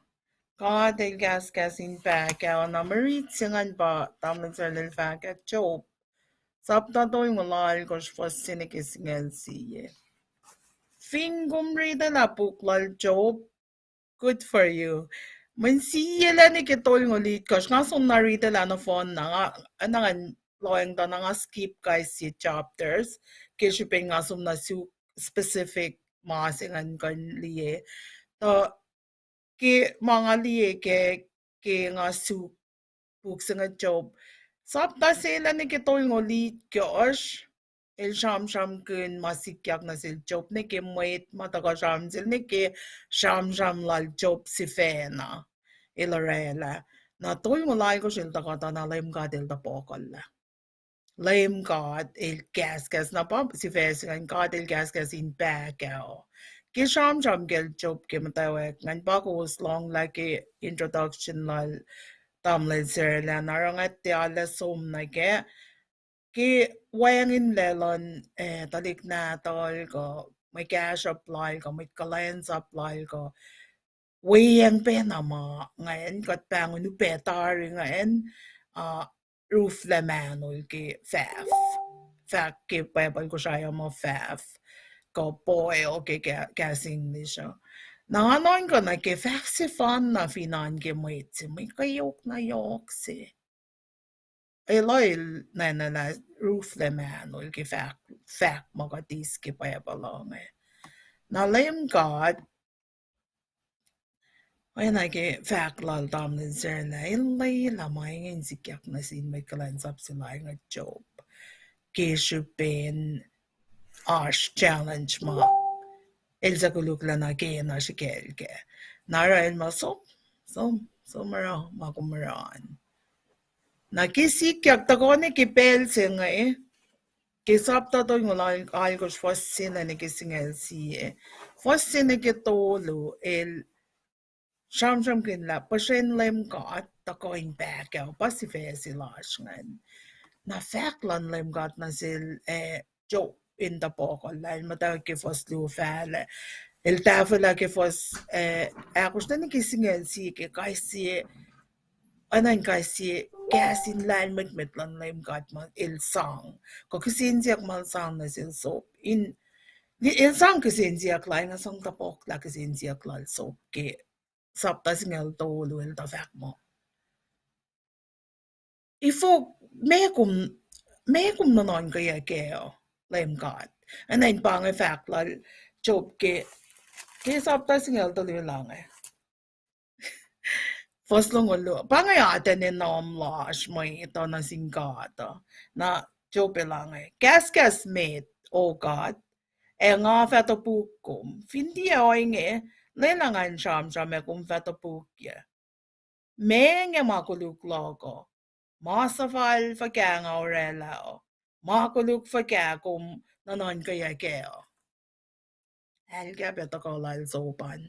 God El kahskahs in pahkah. Na mwe rit se ingacn pa tamuhlwel Sacnri el fahk ah, Job. Sapta tolngoul alkosr, fuhs se nuh ke singucul sie. Fin kom riti lah puk lal Job, good for you. Mweyen sie lah nuh ke tolngoul itkohsr, nga som na riti lah nohfohn na, nga, na ngan lohacng tuh na nga skip kais sie chapters, ke srihpen nga som na suk specific ma se ngan kuh in liye. Tuh ke ma nga liye ke, ke nga suk puk se inge Job. Sapta se lah nuh ke tolngoul itkohsr, el sramsramkihn ma sikyak nuh sel Job, nuh ke mwet ma tuhkuh sramsram sel, nuh ke sramsram lal Job sifacna el orwaclah. Na tolngoul alkosr el tuhkuh tuh na Leum God El tuh pohkuhllah. Leum God El kahskahs, na pa sifac se ingacn, God El kahskahs in pahkah. Ke sramsram kacl Job ke muhtwacwacack ingacn, pa kowos lohnglah ke introduction lal tamuhlwel Sacnri ah, na oruh nga tiac arlac som nuh kac. Ke wacngihnlac luhn, eh, tuhlihk nahtuhl kuh mwe kahsruhp lal kuh mwet kuhlwacnsap lal kuh weacng pacna ma ngacn kuht pahngon upac tari ngacn, uh, ruflac mahnol ke fahf. Fahk ke Bible Kosrae uh muh fahf, kuh boil ke kahs English uh. Na nga nuhnkuh nuh ke fahk sefanna fin oan ke mwet se mwe kweok na yohk se. El oil nacna lah ruflac mahnol ke fahk, fahk ma kuht eis ke Bible uh inge. Na Leum God, oacna ke fahk lal tamuhlwel Sarla, el lwelah ma inge in sikyak nuh sin mwet kuhlwacnsap se lal inge Job. Ke srihpen oasr challenge ma el suc koluklacna kena srihkacl kac. Na oruh el muh som, som, som oruh ma kom oruh an. Na ke sikyak tuhkuh nuh ke pacl se inge, ke sapta tolngoul alkosr, fuhs se nuh ke singucul sie, fuhs se nuh ke tolu, el sramsramkihn lah puhsren Leum God tuhkuh in pahkah, pa sifac se lasr ingacn. Na fahk luhn Leum God nuh sel, eh, Job in tohpohkohl lah el muhtwacwacack ke fuhs luo fahlah, el tahfwelah ke fuhs, eh, ahkosr nuh ke singucul sie ke kais sie, oacna in kais sie kahs in lahlmwetmwet luhn Leum God ma el sang, kuh kihsen siyuck ma el sang nuh sel sop in, el sang kihsen siyuck lal, nga sang tohpohk lah kihsen siyuck lal sop ke sapta singucul tolu el tuh fahk muh, ifo, meac kom, meac kom nuhnuhnkweyuck kac uh, Leum God? Oacna in pa inge fahk lal Job ke, ke sapta singucul tolu el inge. Fuhs longoul luo, pa inge atacn enum lasr mwet uh nuh sin God uh. Na Job el inge, kahskahs met, O God, ac nga fah topuk kom. Fin tiac ohinge, lwelah nga in sramsram ac kom fah topukyac. Meac inge ma koluk luhk uh? Ma suhfal fuhkah nga orwaclah uh? Ma koluk fuhkah kom nuhnuhnkweyuck kac uh? Ahlkah pac tuhkuh lal sop an.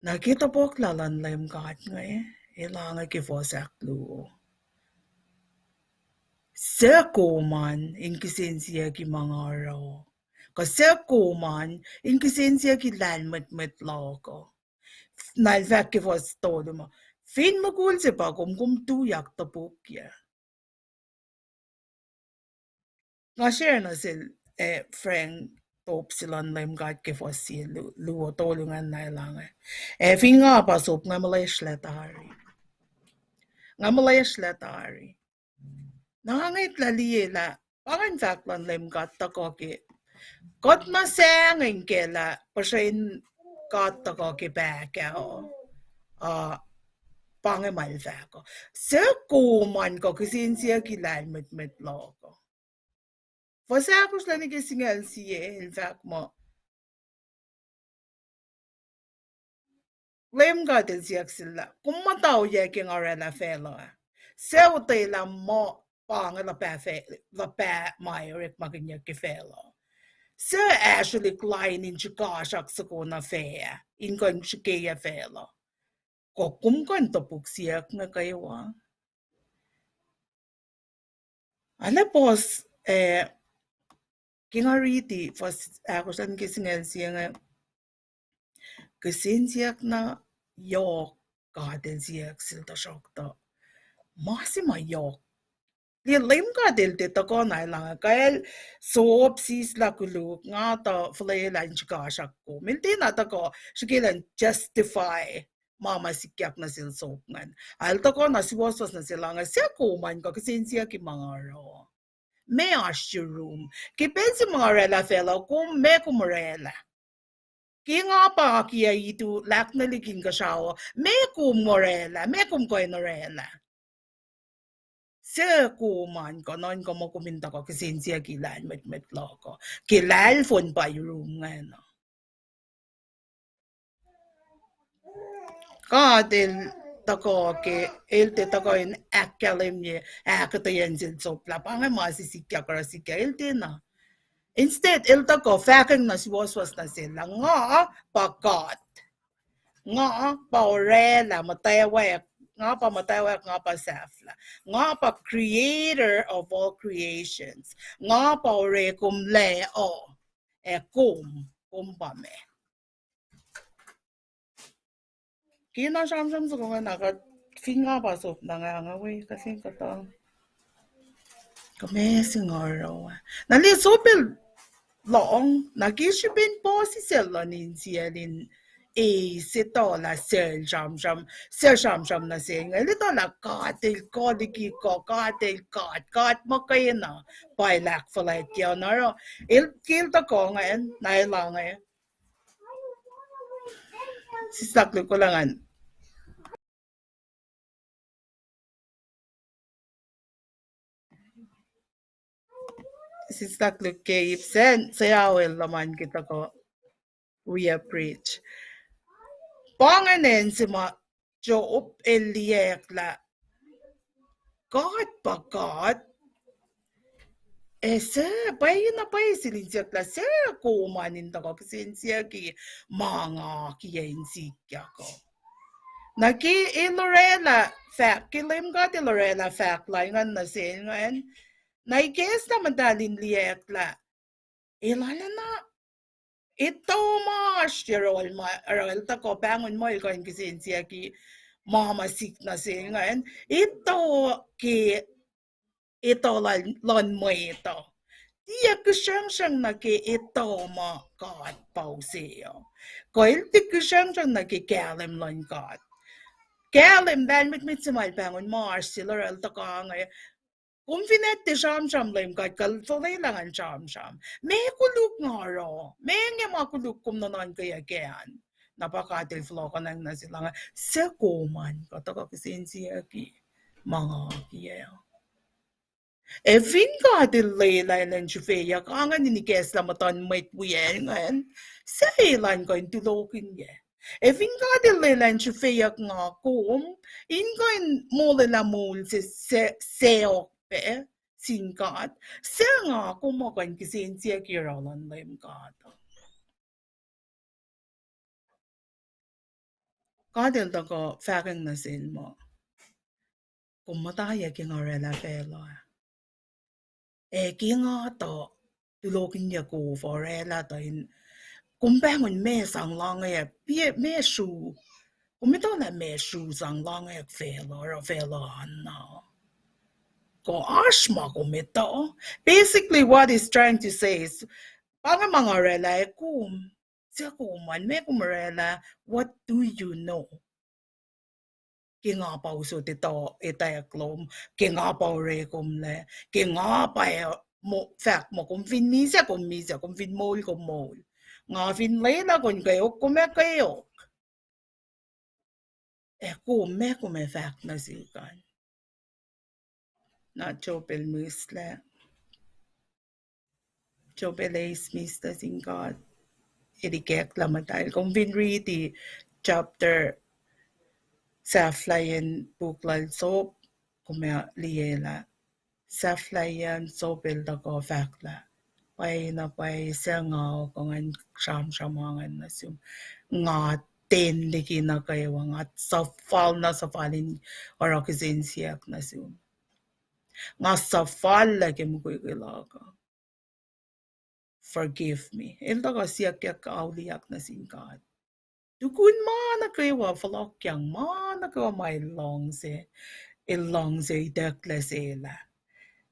Na ke tohpohklah luhn Leum God inge, el inge ke fuhs ahkluo, suc kom an in kihsen siyucki ma nga oruh uh? Kuh suc kom an in kihsen siyucki lahlmwetmwet luhk uh? Na el fahk ke fuhs tolu muh, fin mukul se pa kom, kom tuyak topukyac. Nga share nuh sel, eh, Frank top se luhn Leum God ke fuhs sie lu-, luo tolu ingacn na el inge. Eh, fin nga pa sop, nga molesrlah tari. Nga molesrlah tari. Na nga ngwetlah liye lah pa ingacn fahk luhn Leum God tuhkuh ke, kuht na sahngweng kac lah puhsren God tuhkuh ke pahkah uh, uh, pa inge ma el fahk uh, suc kom an kuh kihsen siyucki lahlmwetmwet luhk uh? Fuhs ahkosr nuh ke singucul sie el fahk muh, Leum God el siyuck sel lah, kom muhtwacwacack ke nga orwaclah facluh ah? Suc otwelah muh pa inge luhpah, luhpah ma orekmakihnyuck ke facluh? Suc ahsrwelihk lain in srihkasrak soko nuh fac ah in kuh in srihkeyac facluh? Kuh kom kuh in topuk siyuck inge kwewa? Arlac puhs, eh, ke nga riti fuhs ahkosr nuh ke singucul sie inge, kihsen siyuck na yohk God el siyuck sel, tuhsruhktuh ma se ma yohk, liye Leum God el tiac tuhkuh na el inge, kacl sop sislah koluk, nga tuh fuhlwelah in srihkasrak kom. El tiacna tuhkuh srihke elan justify ma ma sikyak nuh sel sop ingacn. El tuhkuh na suwohswohs nuh sel inge, suc kom an kuh kihsen siyucki ma nga oruh uh? Meac oasr yurum? Ke pacl se ma nga orwaclah facluh, kom, meac kom orwaclah? Ke nga pa akiyac itu, lahngo liki inkuhsrao uh, meac kom orwaclah? Meac kom kuh in orwaclah? Suc kom an kuh nuhnkuh muh kom in tuhkuh kihsen siyucki lahlmwetmwet luhk uh ke lahlfon pa yurum ingacn uh? God el tuhkuh ke, el tiac tuhkuh in ahkkahlwemye ahkuhtweyac sel sop lah pa inge ma se sikyak oruh sikyak, el tiacna. Instead, el tuhkuh fahkwacng na suwohswohs nuh sel lah nga pa God. Nga pa orwaclah muhtwacwacack Nga pa muhtwacwacack, nga pa sahflah. Nga pa creator of all creations. Nga pa orekomlac uh. Ac kom, kom pa meac? Kena sramsram soko ingacn, na kuht fin nga pa sop na nga nga we, kuht fin kuhtuh. Kuh meac se nga oruh ah. Na liye sopel lohng, na ke srihpen puhsisacl luhn insiyacl in eis etuh lah suc sramsram, suc sramsram nuh sel inge, el etuh lah God el kuh liki kuh, God el God, God muhkwena pa el ahkfuhlwactye na oruh, el ke el tuhkuh ingacn, na el inge. Sislah Luke, kola ngan. Sislah Luke ke ip sacn, suc ac el luhman ke tuhkuh wi preach. Pa ingacn acn se ma Job el liyeack lah God pa God, ac suc, pwacyena pwacye sel in siyuck lah suc kom an in tuhkuh kihsen siyucki ma nga kiyac in sikyak uh. Na ke el orwaclah fahk, ke Leum God el orwaclah fahk lal ingacn nuh sel ingacn, na ikacslah muhtahl in liyeack lah el arulacna etuh ma oasr yohrohl ma, oruh el tuhkuh pahngon muh el kuh in kihsen siyucki ma ma sik nuh sel ingacn, etuh ke etuh lal luhn mwet uh. Tiac kihsrangsrang nuh ke etuh ma God pa use uh. Kuh el tiac kihsrangsrang nuh ke kahlwem luhn God. Kahlwem, lahlmwetmwet se ma el pahngon ma oasr sel oruh el tuhkuh inge, kom fin etuh sramsram Leum God, kuh el fuhlwelah ngan sramsram. Meac koluk nga oruh? Meac inge ma koluk kom nuhnuhnkweyuck an? Na pa God el fohlohkohnacng nuh sel inge, suc kom an kuh tuhkuh kihsen siyucki ma nga kiyac uh. Ac fin God el lwelah elan srihfeyuck, angan in ikacslah muhtuhn mwet wiyacl ingacn, suc elan kuh in tulokihnyac? Ac fin God el lwelah in srihfeyuck nga kom in kuh in molwelah moul se, se, sacohk pac sin God, suc nga kom uh kuh in kihsen siyucki oruh luhn Leum God uh? God el tuhkuh fahkwacng nuh sel muh, kom muhtwacwacack ke nga orwaclah facluh ah. Ac ke nga tuh tulokihnyac kof orwaclah tuh in, kom pahngon meac sang loangweack, meac sru, kom etuh lah meac sru sang loangweack facluh, oruh facluh an na kuh oasr ma kom etuh. Basically, what he's trying to say is, pa inge ma nga orwaclah, ac kom, suc kom an, meac kom orwaclah, what do you know? Ke nga pa usot etuh, etwacack lom, ke nga pa orekomlac, ke nga pa, fahk muh kom fin misac, kom misac, kom fin moul, kom moul. Nga fin lwelah kom kweok, kom ac kweok. Ac kom, meac kom ac fahk nuh sihk an? Na Job el mihslac. Job el eis mihs nuh sin God. El ikacklah muhtahl. Kom fin riti chapter sahflahiyacn puk lal Job, kom ac liye lah sahflahiyacn Job el tuhkuh fahk lah, pwacyena pwacye suc nga kuh ngan sramsram angan nuh sum. Nga ten liki nuh kwewa, nga suhfal na suhfal in oruh kihsen siyuck nuh sum. Nga suhfal lah ke mukwikwi luhk uh. Forgive me. El tuhkuh siyuckyak auliyak nuh sin God. Tukun ma nuh kwewa fohlohkyang, ma nuh kwewa ma el luhngse, el luhngse itucklac sel ah.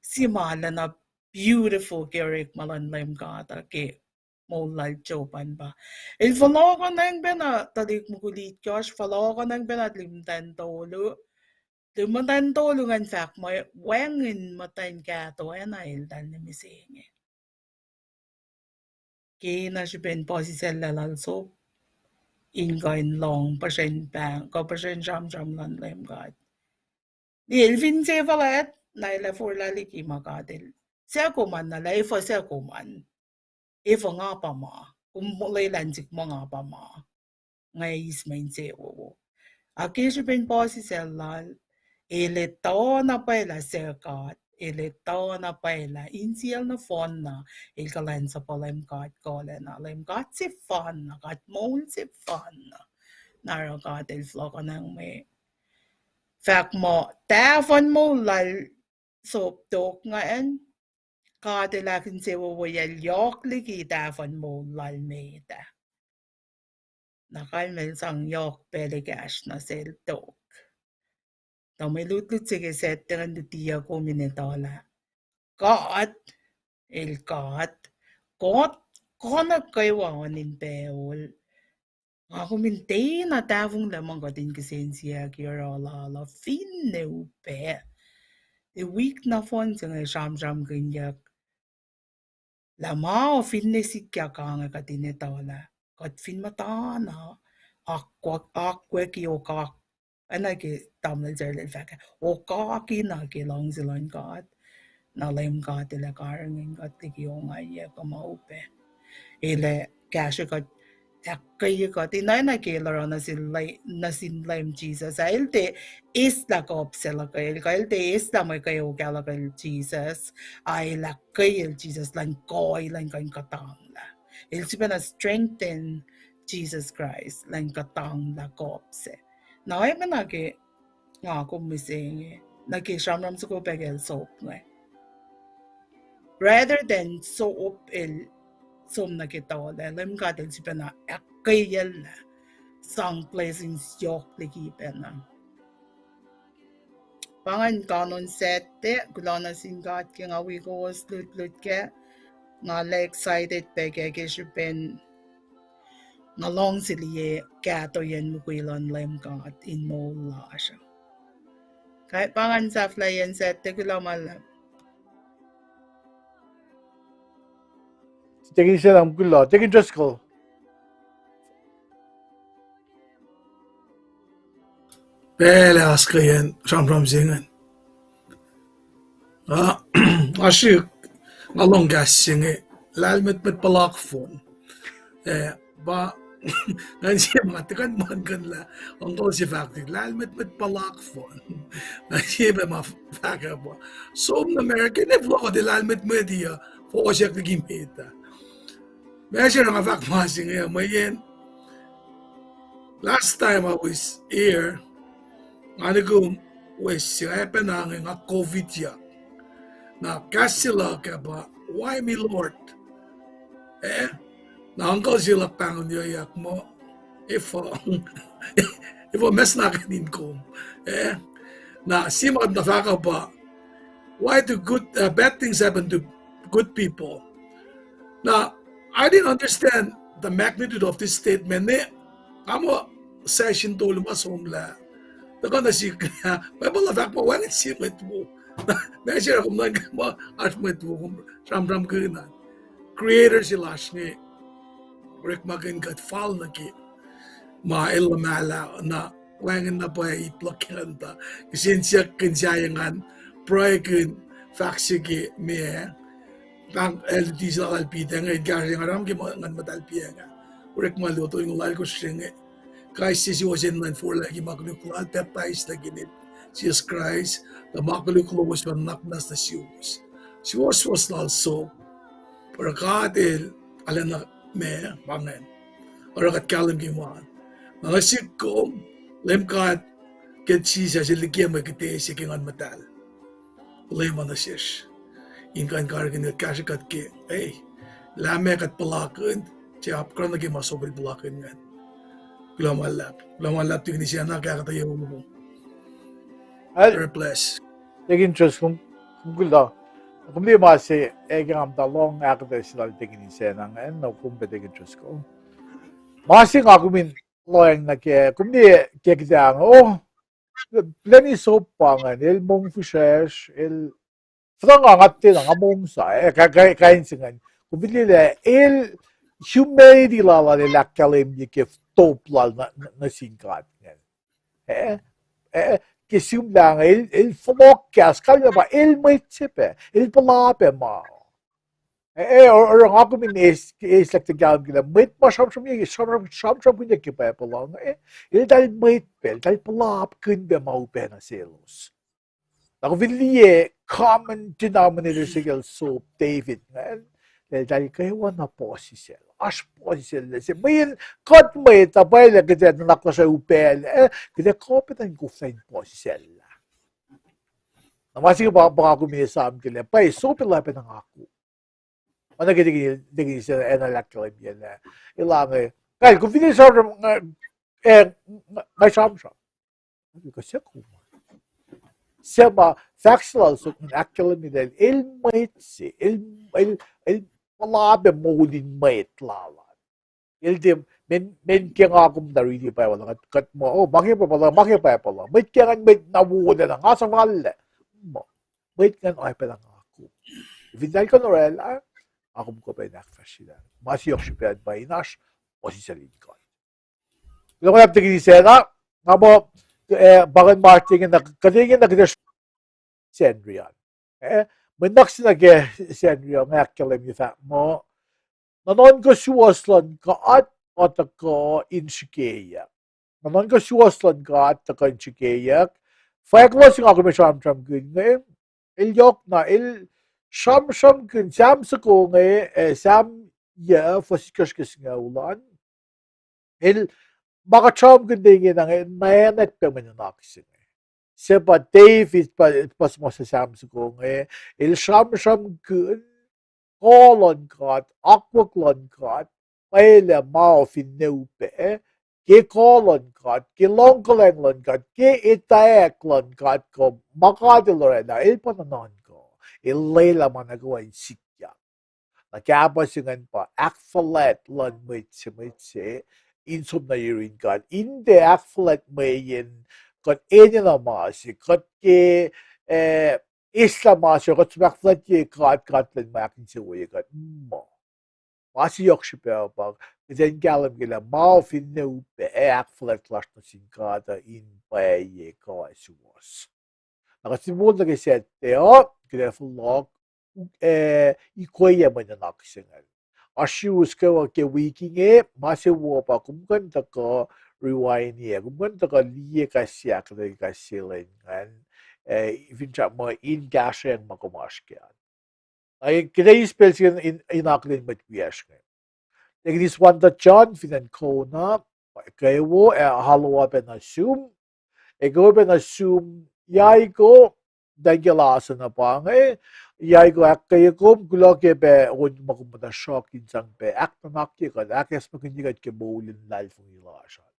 Sie ma lacna beautiful ke orekma luhn Leum God uh ke moul lal Job an pa, el fohlohkohnacng pacna tuhlihk mukul itkohsr, fohlohkohnacng pacna tuhlihk muhtwacn tolu. Tuhlihk muhtwacn tolu ingacn fahk muh wacngihn muhtwacn kahto acna eltahl nuh mihsenge. Ke na srihpen puhsisacl lal Job in kuh in lohng puhsren pahng, kuh puhsren sramsram luhn Leum God. El fin sefuhlwact, na el ac forlah liki ma God el. Suc kom an, na lah efuh suc kom an. Efuh nga pa ma. Kom molwelah in sihk muh nga pa ma. Nga eis mwe insewowo. Ac ke srihpen puhsisacl lal, el etuh na pwacye lah suc God, el etuh na pwacye lah insiyacl nohfohnna, el kuhlwacnsapuh Leum God kuhlacna, Leum God sefanna, God moul sefanna. Na oruh God el fohlohkohnacng mwe fahk muh tahfuhn moul lal sop tok ingacn, God El ahkinsewowoyacl yohk liki tahfuhn moul lal met ah. Na kalmacl sang yohk pacl ekahsr nuh sel tok. Tuh mwe lutlut se ke Saturday ingacn lutiyuck kom in etuh lah God, El God, God, kuh nuh kwewa on in pacl. Nga kom in tiacna tahfonglac ma kuht in kihsen siyuck yohrohl lal uh finne upac. E wik nohfohn se inge sramsramkihnyuck lah ma finne sikyak inge kuht in etuh lah kuht fin muhta na akwuck, akwuck yohk, oacna ke tamuhlwel Sarlel fahk ah, okakina ke luhngse luhn God. Na Leum God El ac karihngihn kuht liki ongaiyac kuh ma upac. El ac kahsrwe kuht, ahkkweye kuht, ina na ke el oruh nuh sin Leum Jisus ah, el tiac eislah kuhp se luhkel, kuh el tiac eislah mwe kweok ah luhkel Jisus, a el ahkkweyel Jisus luhn kuh, luhn kuh in kuhtanglah. El sifacna strengthen Jisus Kraist luhn kuhtanglah kuhp se. Na oacna ke nga kom mihsenge, nuh ke sramsram soko pac kacl sop inge. Rather than sop el som nuh ke tuhlac, Leum God El sifacna ahkkweyacl lah sang blessings yohk liki pacna. Pa ingacn kanon Saturday, kuloh nuh sin God ke nga wi kowos lutlut kac, nga lah excited pac kac ke srihpen nga luhngse liye kahtoiyacn mukwi luhn Leum God in moul lasr uh. Kac pa ingacn sahflahiyacn Saturday, kuloh ma luhlahp. Tekin Senang, kuloh. Tekin Driscoll. Pacl ah oasr kuhiyacn sramsram se ingacn. Ah, nga srihk, nga lohng kahs se inge, lahlmwetmwet puhlakfon. Eh, pa, ngan sie ma tuhkuh muhlkuhnlah, uncle se fahk, lahlmwetmwet puhlakfon. Ngan sie pac ma fahk ah pa, som nuh America, ne fohlohk kuht lahlmwetmwet uh fohsack liki met ah. Ma se nga fahk ma se inge, mweyen last time I was here, nga nuh kom wes se, nga pacna inge nga COVID-yak. Na kahs se luhk ah pa, why me, Lord? Eh? Na uncle se luhk pahngonyak muh, efuh, efuh ma se na kain in kom? Eh? Na sie ma na fahk uh pa, why do good, uh, bad things happen to good people? Now, I didn't understand the magnitude of this statement. Ne, nga muh session tolu ma somlah. Tuhkuh nuh sihk, Bible uh fahk muh wacngihn sie mwet wo. Ma se kom nuhnkuh muh oasr mwet wo, kom sramsramkihn an. Creator se lasr inge orekmakihn kuht fal nuh ke ma el luhmahlah na wacngihn na pwacye ip luhk an tuh kihsen siyuck kihn sahyac ngan pruhekihn fahk se ke meac, pahng el luti se lal Peter inge, in kahsruh nga ram ke ma ngan muhtahl piac inge. Orekma luo tolngoul alkosr se inge. Kais sie suwohs enenuh in forlah ke ma koluk lal, pacptaislac ke inen Jisus Kraist, tuh ma koluk lowos pa nuhnak muhnahs nuh suwos. Suwohswohs lal sop, oruh God el arulacna ma pa ingacn, oruh kuht kahlwem ke ma an. Na nuh sihk kom, Leum God, ke Jisus el likiyac mwe kihte se ke Nguhn Muhtahl, Leum, ma nuh sesr in kuh in karihngihn kuht, kahsrwe kuht ke, ei, lah meac kuht puhlakihn, tiac apkuhran nuh ke ma sop el puhlakihn ingacn. Kuloh ma luhlahp. Kuloh ma luhlahp, Tikin Isacna, ke ahkuhtweyac wo. God bless. Tikin Driscoll, kom, kom kuloh. Kom liye ma se, eh, ke nga muhta lohng ahkuhtweyac se lal Tikin Isacna ingacn, na kom pac Tikin Driscoll. Ma se nga kom in lohacng nuh kac, kom liye ke kuhtanglah, oh, Lenny sop pa ingacn, el mongfihsrwacsr, el, fuhnuh nga, nga tiacna, nga mongfihsrwacsr sa, eh, ka-, ka-, kain se ingacn. Kom fin liye lah el, humanity lal an el ahkkahlwemye ke top lal nuh, nuh, nuh sin God ingacn. Eh, eh, ke sihmlac inge, el, el fohlohk kahs, kalmac pa, el mwet se pac, el puhla pac ma. Eh, eh, or, or nga kom in eis, eis lak te kahlwem ke lah mwet ma sramsram, sramsram, sramsramkihnyuck ke Bible uh, eh, eltahl mwet pac, eltahl puhlakihn pac ma upac nuh selos. Na kom fin liye common denominator se kacl sop David ingacn, eltahl kwewa na puhsisacl. Oasr puhsisacl se. Mweyen kuht mwet, na pwacye lah kuht ac nuhnak lasr uh upaclac, eh, kuht ac kuh pacna in koflah in puhsisacl. Na ma se inge pa, pa nga kom in esam ke lah pwacye, sop el oacyacpac na nga kom. Oacna ke tekin, tekin se, acn el ahkkahlwemye lah, elange, kal, kom fin el sramsram, eh, nga sramsram. Kuh se kom, se ma fahk se lal soko in ahkkahlwemye lah el mwet se, el, el, el puhla pac moul in mwet lal an. El tiac, men, men ke nga kom na riti Bible, kuht, kuht muh, oh, ma ke Bible, ma ke Bible, mwet ke ngan mwet na wolacna, nga suhfal lah. Muh, mwet ngan oacyacpac na nga kom. Fin tahl kuh in orwaclah, nga kom kuh pac in ahkfahsryelah. Ma se yohk srihpac an pa in oasr, osisacl in God. Kuloh ma luhlahp tekin sacna, nga muh, eh, pa ngan ma inge na, kuht inge na kuht Sacnri an. Eh, mwe nuhnak se nuh ke Sacnri an, nga ahkkahlwemye fahk muh, nuhnuhnkuh suwohs luhn God uh tuhkuh in srihkeyuck. Nuhnuhnkuh suwohs luhn God tuhkuh in srihkeyuck. Fwack lalos se nga kom ac sramsramkihn inge, el yohk na, el sramsramkihn Sam soko inge, eh, Sam yuh, fuhs itkohsr ke singucul an. El, ma kuht sramsramkihn inge na, nga enenuh pac mwe nuhnak se inge. Se pa David pa, pa suhmuhslah Sam soko inge, el sramsramkihn kuh luhn God, akwuck luhn God, pwacye lah ma fin ne upac, ke kuh luhn God, ke luhngkuhlacng luhn God, ke etwacack luhn God, kuh ma God el orwaclah, el pa nuhnuhnkuh, el lwelah ma nuh kwewa in sikyak. Na kahpah se ingacn pa ahkfuhlwact luhn mwet se, mwet se, in som nuh yurin God. In tiac ahkfuhlwact mweyen kuht enenuh ma se, kuht ke, eh, eslah ma se, kuht som ahkfuhlwactye God, God lwen ma ahkinsewowoye kuht. Muh, ma se yohk srihpac pa, kuht in kahlwem ke lah ma fin ne upac, ac ahkfuhlwact lasr nuh sin God uh in pwacye kuh ac suwohs. Na kuht fin moul nuh ke Saturday uh, kuht ac fohlohk, eh, ikweye mwe nuhnak se ingacn. Oasr yuruwos kwewa ke wik inge, ma se wo pa kom kuh in tuhkuh rewind-ye, kom kuh in tuhkuh liye kahs se ahkkahlwemye kahs se lwen ingacn, eh, finsrak muh in kahsrweacng ma kom oasr ke an. Na kuht ac eis pacl se in, in akihlen mwet wiyacsr inge. Tekinis Wanda John fin acn Kona, kwewa, ac Haloa pac nuh sum, ac kwewa pac nuh sum, Yaiko, thank you lasa na pa inge, Yaiko ahkkweye kom, kuloh ke pac on ma kom muhta sruhk in sang pac ahknuhnakye kuht, ahkacsmakihnye kuht ke moul in luhlahlfongi lasr an.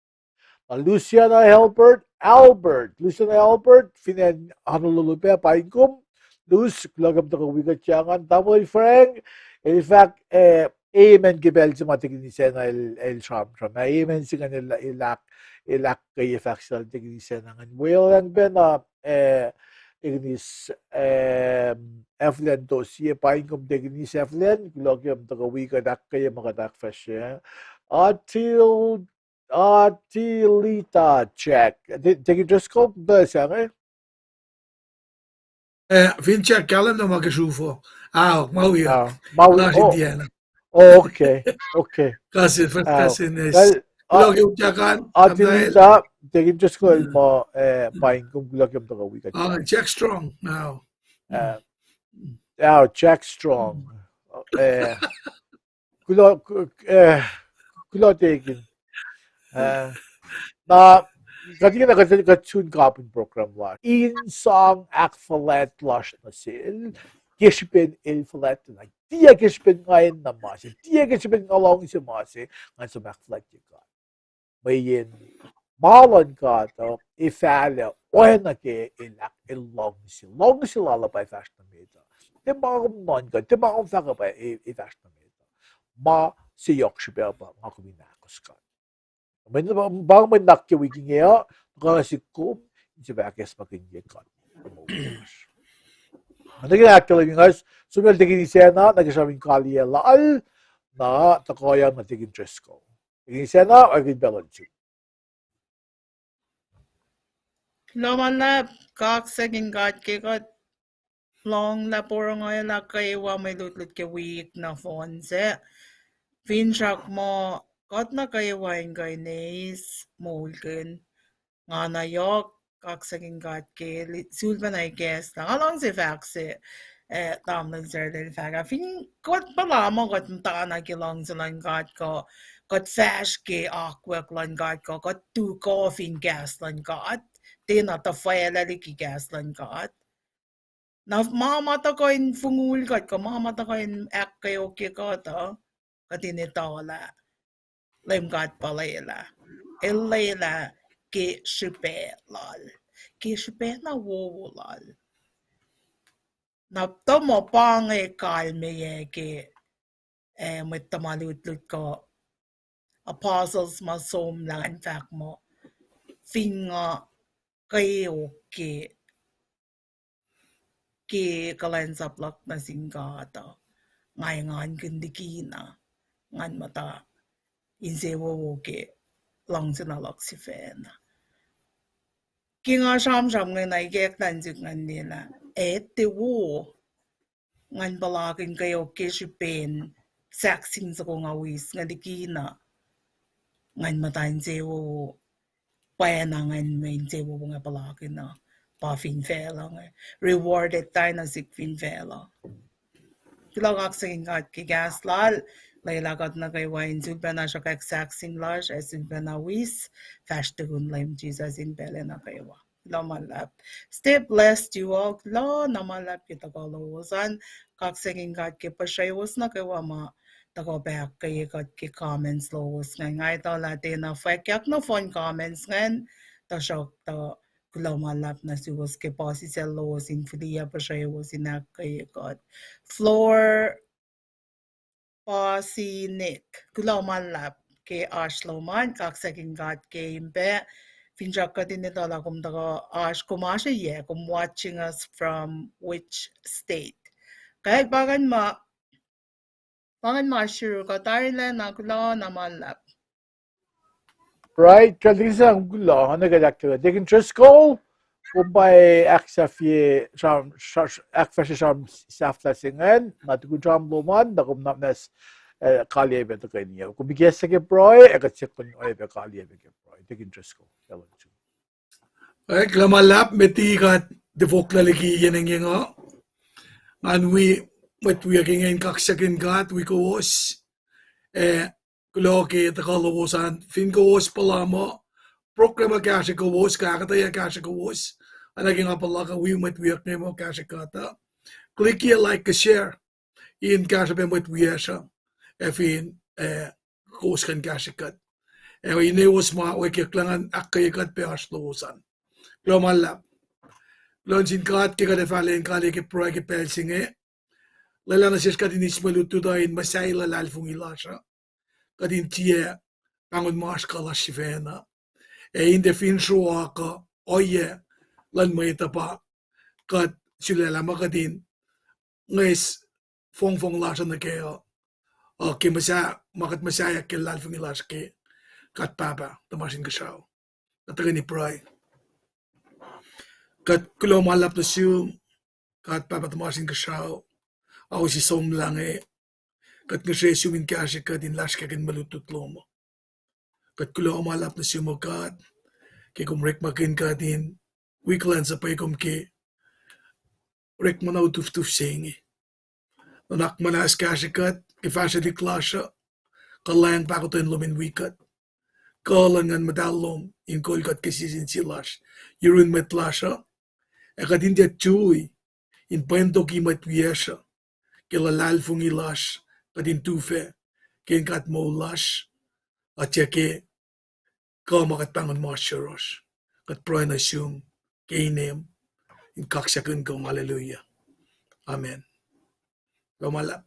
Na Luciana Albert, Albert, Luciana Albert, fin acn Honolulu pac, paing kom, Lus, kuloh ke kom tuhkuh wi kuht ingacn, tamuhlwel Frank, el fahk, eh, amen ke pacl se ma tekinis acna el, el sramsram. Na amen se ingacn el, el ahk, el ahkkweye fahk se lal tekinis acna ingacn. Weacng pacna, eh, tekinis, eh, Evelyn Tosie, paing kom tekinis Evelyn, kuloh ke kom tuhkuh wi kuht ahkkweye ma kuht ahkfahsrye. Atil Atilita Jack. Te-, Tekin Driscoll, kuh sang, eh? Eh, fin Jack, kahlwem na ma ke Shreveport. Ao, ma wi. Ao, ma wi. Lasr oh. Indiana. Oh, okay, okay. Cousin, first cousin is. Well, kuloh ke Jack an, Atilita, Tekin Driscoll ma, eh, paing kom kuloh ke kom tuhkuh wi kuht. Ah, Jack Strong, ao. Eh, ao, Jack Strong. Eh, Kuloh, ku-, eh, kuloh Tekin. Eh, na, kuht ingena kuht, kuht sun kapin program lasr. In sang ahkfuhlwact lasr nuh sel, ke srihpen el fuhlwact na. Tiac ke srihpen nga enenuh ma se, tiac ke srihpen nga luhngse ma se, ngan som ahkfuhlwactye God. Mweyen ma luhn God uh, ac fahlah oacna ke el, el luhngse. Luhngse lal uh pa ac fahsr nuh met uh. Tiac ma kom nuhnkuh, tiac ma kom fahk uh pa ac, ac fahsr nuh met uh. Ma se yohk srihpac pa nga kom in ahkos God. Mweyen pa, pa mwe nuhnak ke wik inge uh, tuhkuh nuh sihk kom, in se pa ahkacsmakihnye God. Nga nuh ke ahkkahlwemye nga, som lal Tekin Isacna, nuh ke sramsram in kaliyac lal, na tuhkuhyang nuh Tekin Driscoll. Tekin Isacna, oackin pacl luhn sum. Kuloh ma luhlahp, kaksakin God ke kuht lohng lah porongo lah kwewa mwe lutlut ke wik nohfohn sac. Finsrak muh kuht nuh kwewa in kuh in eis moulkihn. Nga na yohk, kaksakin God ke li-, sulpacna ikacslah. Nga luhngse fahk se, eh, tamuhlwel Sarlel fahk ah. Fin kuht puhla muh kuht muhtana ke luhngse luhn God kuh, kuht fahsr ke akwuck luhn God kuh, kuht tu kuh fin kahs luhn God, tiacna tuhfahlah liki kahs luhn God. Na ma ma tuhkuh in fongul kuht, kuh ma ma tuhkuh in ahkkweyokye kuht uh, kuht in etuh lah Leum God pa lwelah. El lwelah ke srihpac lal, ke srihpac na wowo lal. Na tuh muh pa inge kalmeyac ke, eh, mwet tuhma lutlut kuh apostles ma somlah in fahk muh, fin nga kweok ke, ke kuhlwacnsap luhk nuh sin God uh, nga engankihn likina, ngan muhta insewowo ke luhngse na luhk sifacna. Ke nga sramsram inge na ikacklah in suk ngan liye lah, eh, tiac wo, ngan puhlakihn kweok ke srihpen sahkseng soko nga wis inge likina, ngan muhta insewowo, pwacna ngan mwe insewowo nga puhlakihn uh, pa fin facluh inge. Rewarded tari nuh sihk fin facluh. Kuloh, kaksakin God ke kahs lal, lwelah kuht nuh kwewa in sulpacna sruhkwack sahkseng lasr ac sulpacna wis, fahsr tukun Leum Jisus in pacl nuh kwewa. Kuloh ma luhlahp. Stay blessed you all. Kuloh na ma luhlahp ke tuhkuh lowos an. Kaksakin God ke puhsrewos nuh kwewa ma tuhkuh pac ahkkweye kuht ke comments lowos ingacn. Nga etuh lah tiacna fwackyak nohfohn comments ingacn, tuhsruhktuh kuloh ma luhlahp nuh suwos ke puhsisacl lowos in fihliyac puhsrewos in ahkkweye kuht. Floor Pasinik, kuloh ma luhlahp ke oasr lom an, kaksakin God ke in pac, finsrak kuht in etuh lah kom tuhkuh oasr, kom oasr yac, kom watching us from which state. Kuht pa ngan ma, pa ngan ma sruok, kuht tarilacna, kuloh na ma luhlahp. Right, kuht in sang kuloh, na kuht ahk-, Deacon Driscoll, kom pa ahksahfye, ahkfahsrye sram sahflah se ingacn, na tukun sram lom an, na kom nuhnak muhnahs, eh, kaliyac pac tuhkweni. Kom ikacslah ke pruhe, ac kuht siyuck kom oacyacpac kaliyac pac ke pruhe. Deacon Driscoll, kuloh ma luhlahp, met liki kuht tiac fohlohk liki yen engyeng uh. Ngan wi mwet wiyuck inge in kaksakihn God wi kowos. Eh, kuloh ke tuhkuh lowos an, fin kowos puhla muh program uh kahsrwe kowos, kuh ahkuhtweyac kahsrwe kowos, oacna ke nga puhla kuh wi mwet wiyuck inge muh kahsrwe kuht uh, click-ye like kuh share in kahsruh pac mwet wiyacsr uh, ac fin, eh, kowos kuh in kahsrwe kuht. Ac inewos ma wekiyucklac ngan ahkkweye kuht pac oasr lowos an. Kuloh ma luhlahp. Kuloh nuh sin God ke kuht ac fah lwen kaliyac ke pruhe ke pacl se inge. Lwelah nuh sesr kuht in eis mwe lutlut uh in muhsahi luhlahlfongi lasr uh, kuht in tiac pahngon ma oasr kuh lasr sifacna. Ac in tiac finsrak uh, ohiyac luhn mwet uh pa kuht sulaclah ma kuht in nges fongfong lasr uh nuh kac uh, uh, ke muhsa-, ma kuht muhsaheack ke luhlahlfongi lasr ke God Pahpah tuhmasr Inkuhsrao. Kuht tuhkweni pruhe. Kuht kuloh ma luhlahp nuh sum, God Pahpah tuhmasr Inkuhsrao, ao se somlah inge, kuht ngihsre sum in kahsrwe kuht in lasrkakihn mwe lutlut lom. Kuht kuloh ma luhlahp nuh sum, O God, ke kom orekmakihn kuht in wi kuhlwacnsap, kom ke orekma na utuftuf se inge. Nuhnak muhnahs kahsrwe kuht ke fahsrwelihk lasr uh, kuhlwacng pahkotwen lom in wi kuht, kuh luhn Nguhn Muhtahl lom in kol kuht ke sie sin sie lasr, yurun mwet lasr uh, ac kuht in tiac tui in pwentoki mwet wiyacsr uh ke luhlahlfongi lasr, kuht in tufah ke in God moul lasr, a tiac ke kuh ma kuht pahngon ma oasr yohrohsr. Kuht pruhe nuh sum ke inem in kaksakihn kom, hallelujah. Amen. Kuloh ma luhlahp.